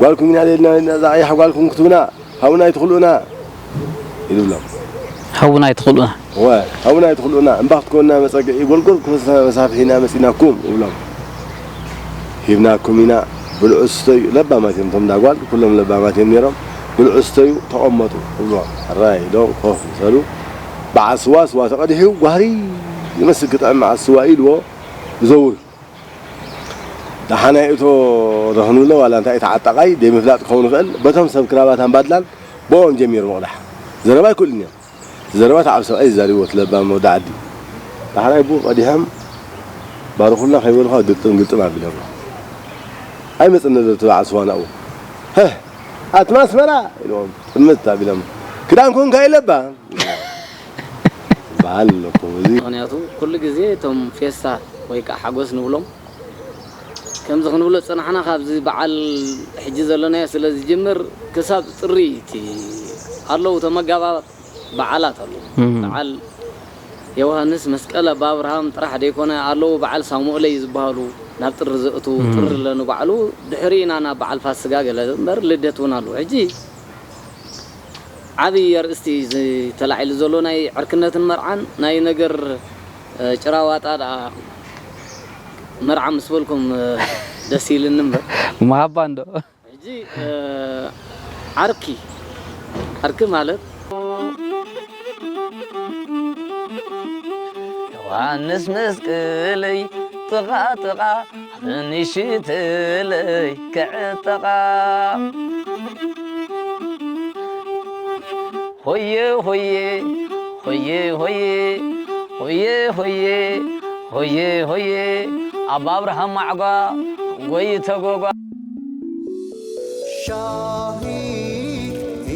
ጓልኩም ኢና ደልና፣ እዛ ቀያሕ ጓልኩም ክትቡና፣ ሃቡና ኣይትኽልኡና" ይብሎም። "ሃቡና ኣይትኽልኡና?" "እወ፣ ሃቡና ኣይትኽልኡና፣ እምባ ክትኮንና መጸግዒ፣ ጎልጎል ክትኮንና መሳፍሒና መጺናኩም" ይብሎም። "ሂብናኩም ኢና፣ ብልዑ ስተዩ" ለባማት እዮም፣ እቶም እንዳ ጓል ኩሎም ለባማት እዮም ነይሮም። "ብልዑ ስተዩ፣ ተቐመጡ" ይብልዎም። ሕራይ ኢሎም ኮፍ ምስ በሉ፣ በዓል ስዋ፣ ስዋ ተቐዲሑ፣ ጓህሪ ዝመስል ክጥዕም በዓል ስዋ ኢልዎ ይዘውር። ደሓናይ እቶ ዶ ክንብሎ ዋላ እንታይ እቲ ዓጣቓይ ደይ ምፍላጥ ክኸውን ይኽእል፣ በቶም ሰብ ክራባታን ባድላን ብኦም ጀሚሩ ምቕዳሕ። ዘረባ ኣይክእሉን እዮም። እቲ ዘረባ እቲ ዓቢ ሰብኣይ ዝዛረብዎ እቲ ለባም ወዲ ዓዲ። ደሓናይ ብኡ ቀዲሖም ባርኹልና ከይበሉኻ ግጥም ግጥም ኣቢሎምና። ኣይመጽእን ነሎ እቲ በዓል ስዋ ናብኡ። "ህህ! ኣትማ ኣስመራ!" ኢልዎም ጥምት ኣቢሎም። "ክዳንኩም ከ ኢለባ?" በዓል ኣለኩም እዚ። ምኽንያቱ ኩሉ ግዜ እቶም ፌስታ ወይ ከዓ ሓጎስ ንብሎም ከምዚ ክንብሎ ዝጸናሕና ካብዚ በዓል ሕጂ ዘለናዮ ስለ ዝጅምር ክሳብ ጥሪ እቲ ኣለዉ ተመጋባ በዓላት ኣለዉ። እም። በዓል ዮሃንስ መስቀል፣ ኣባ ኣብርሃም ጥራሕ ደይኮነ ኣለዉ፣ በዓል ሳሙኤለይ ዝበሃሉ ናብ ጥሪ ዘእትዉ፣ እም። ጥሪ ለንባዕሉ ድሕሪ ኢና ናብ በዓል ፋስጋ ገለ እምበር ልደት እውን ኣለዉ። ሕጂ ዓብዪ ኣርእስቲ እዩ እዚ ተላዒሉ ዘሎ፣ ናይ ዕርክነትን መርዓን ናይ ነገር፣ እ፣ ጭራዋጣ ደኣ መርዓ ምስ በልኩም፣ እ፣ ደስ ኢልኒ እምበር። መሃባ እንዶ። ሕጂ፣ እ፣ ዓርኪ፣ ዓርኪ ማለት ዮሃንስ መስቀለይ ጥቓ ጥቓ ንሽተለይ ክዕጠቓ። ሆየ ሆየ፣ ሆየ ሆየ፣ ሆየ ሆየ፣ ሆየ ሆየ፣ ኣባ ኣብርሃም ማዕጓ ጎይተ ጎጓ። ሻሂ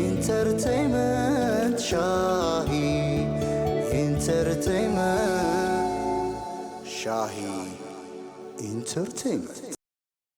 ኢንተርቴይመንት፣ ሻሂ ኢንተርቴይመንት፣ ሻሂ ኢንተርቴይመንት።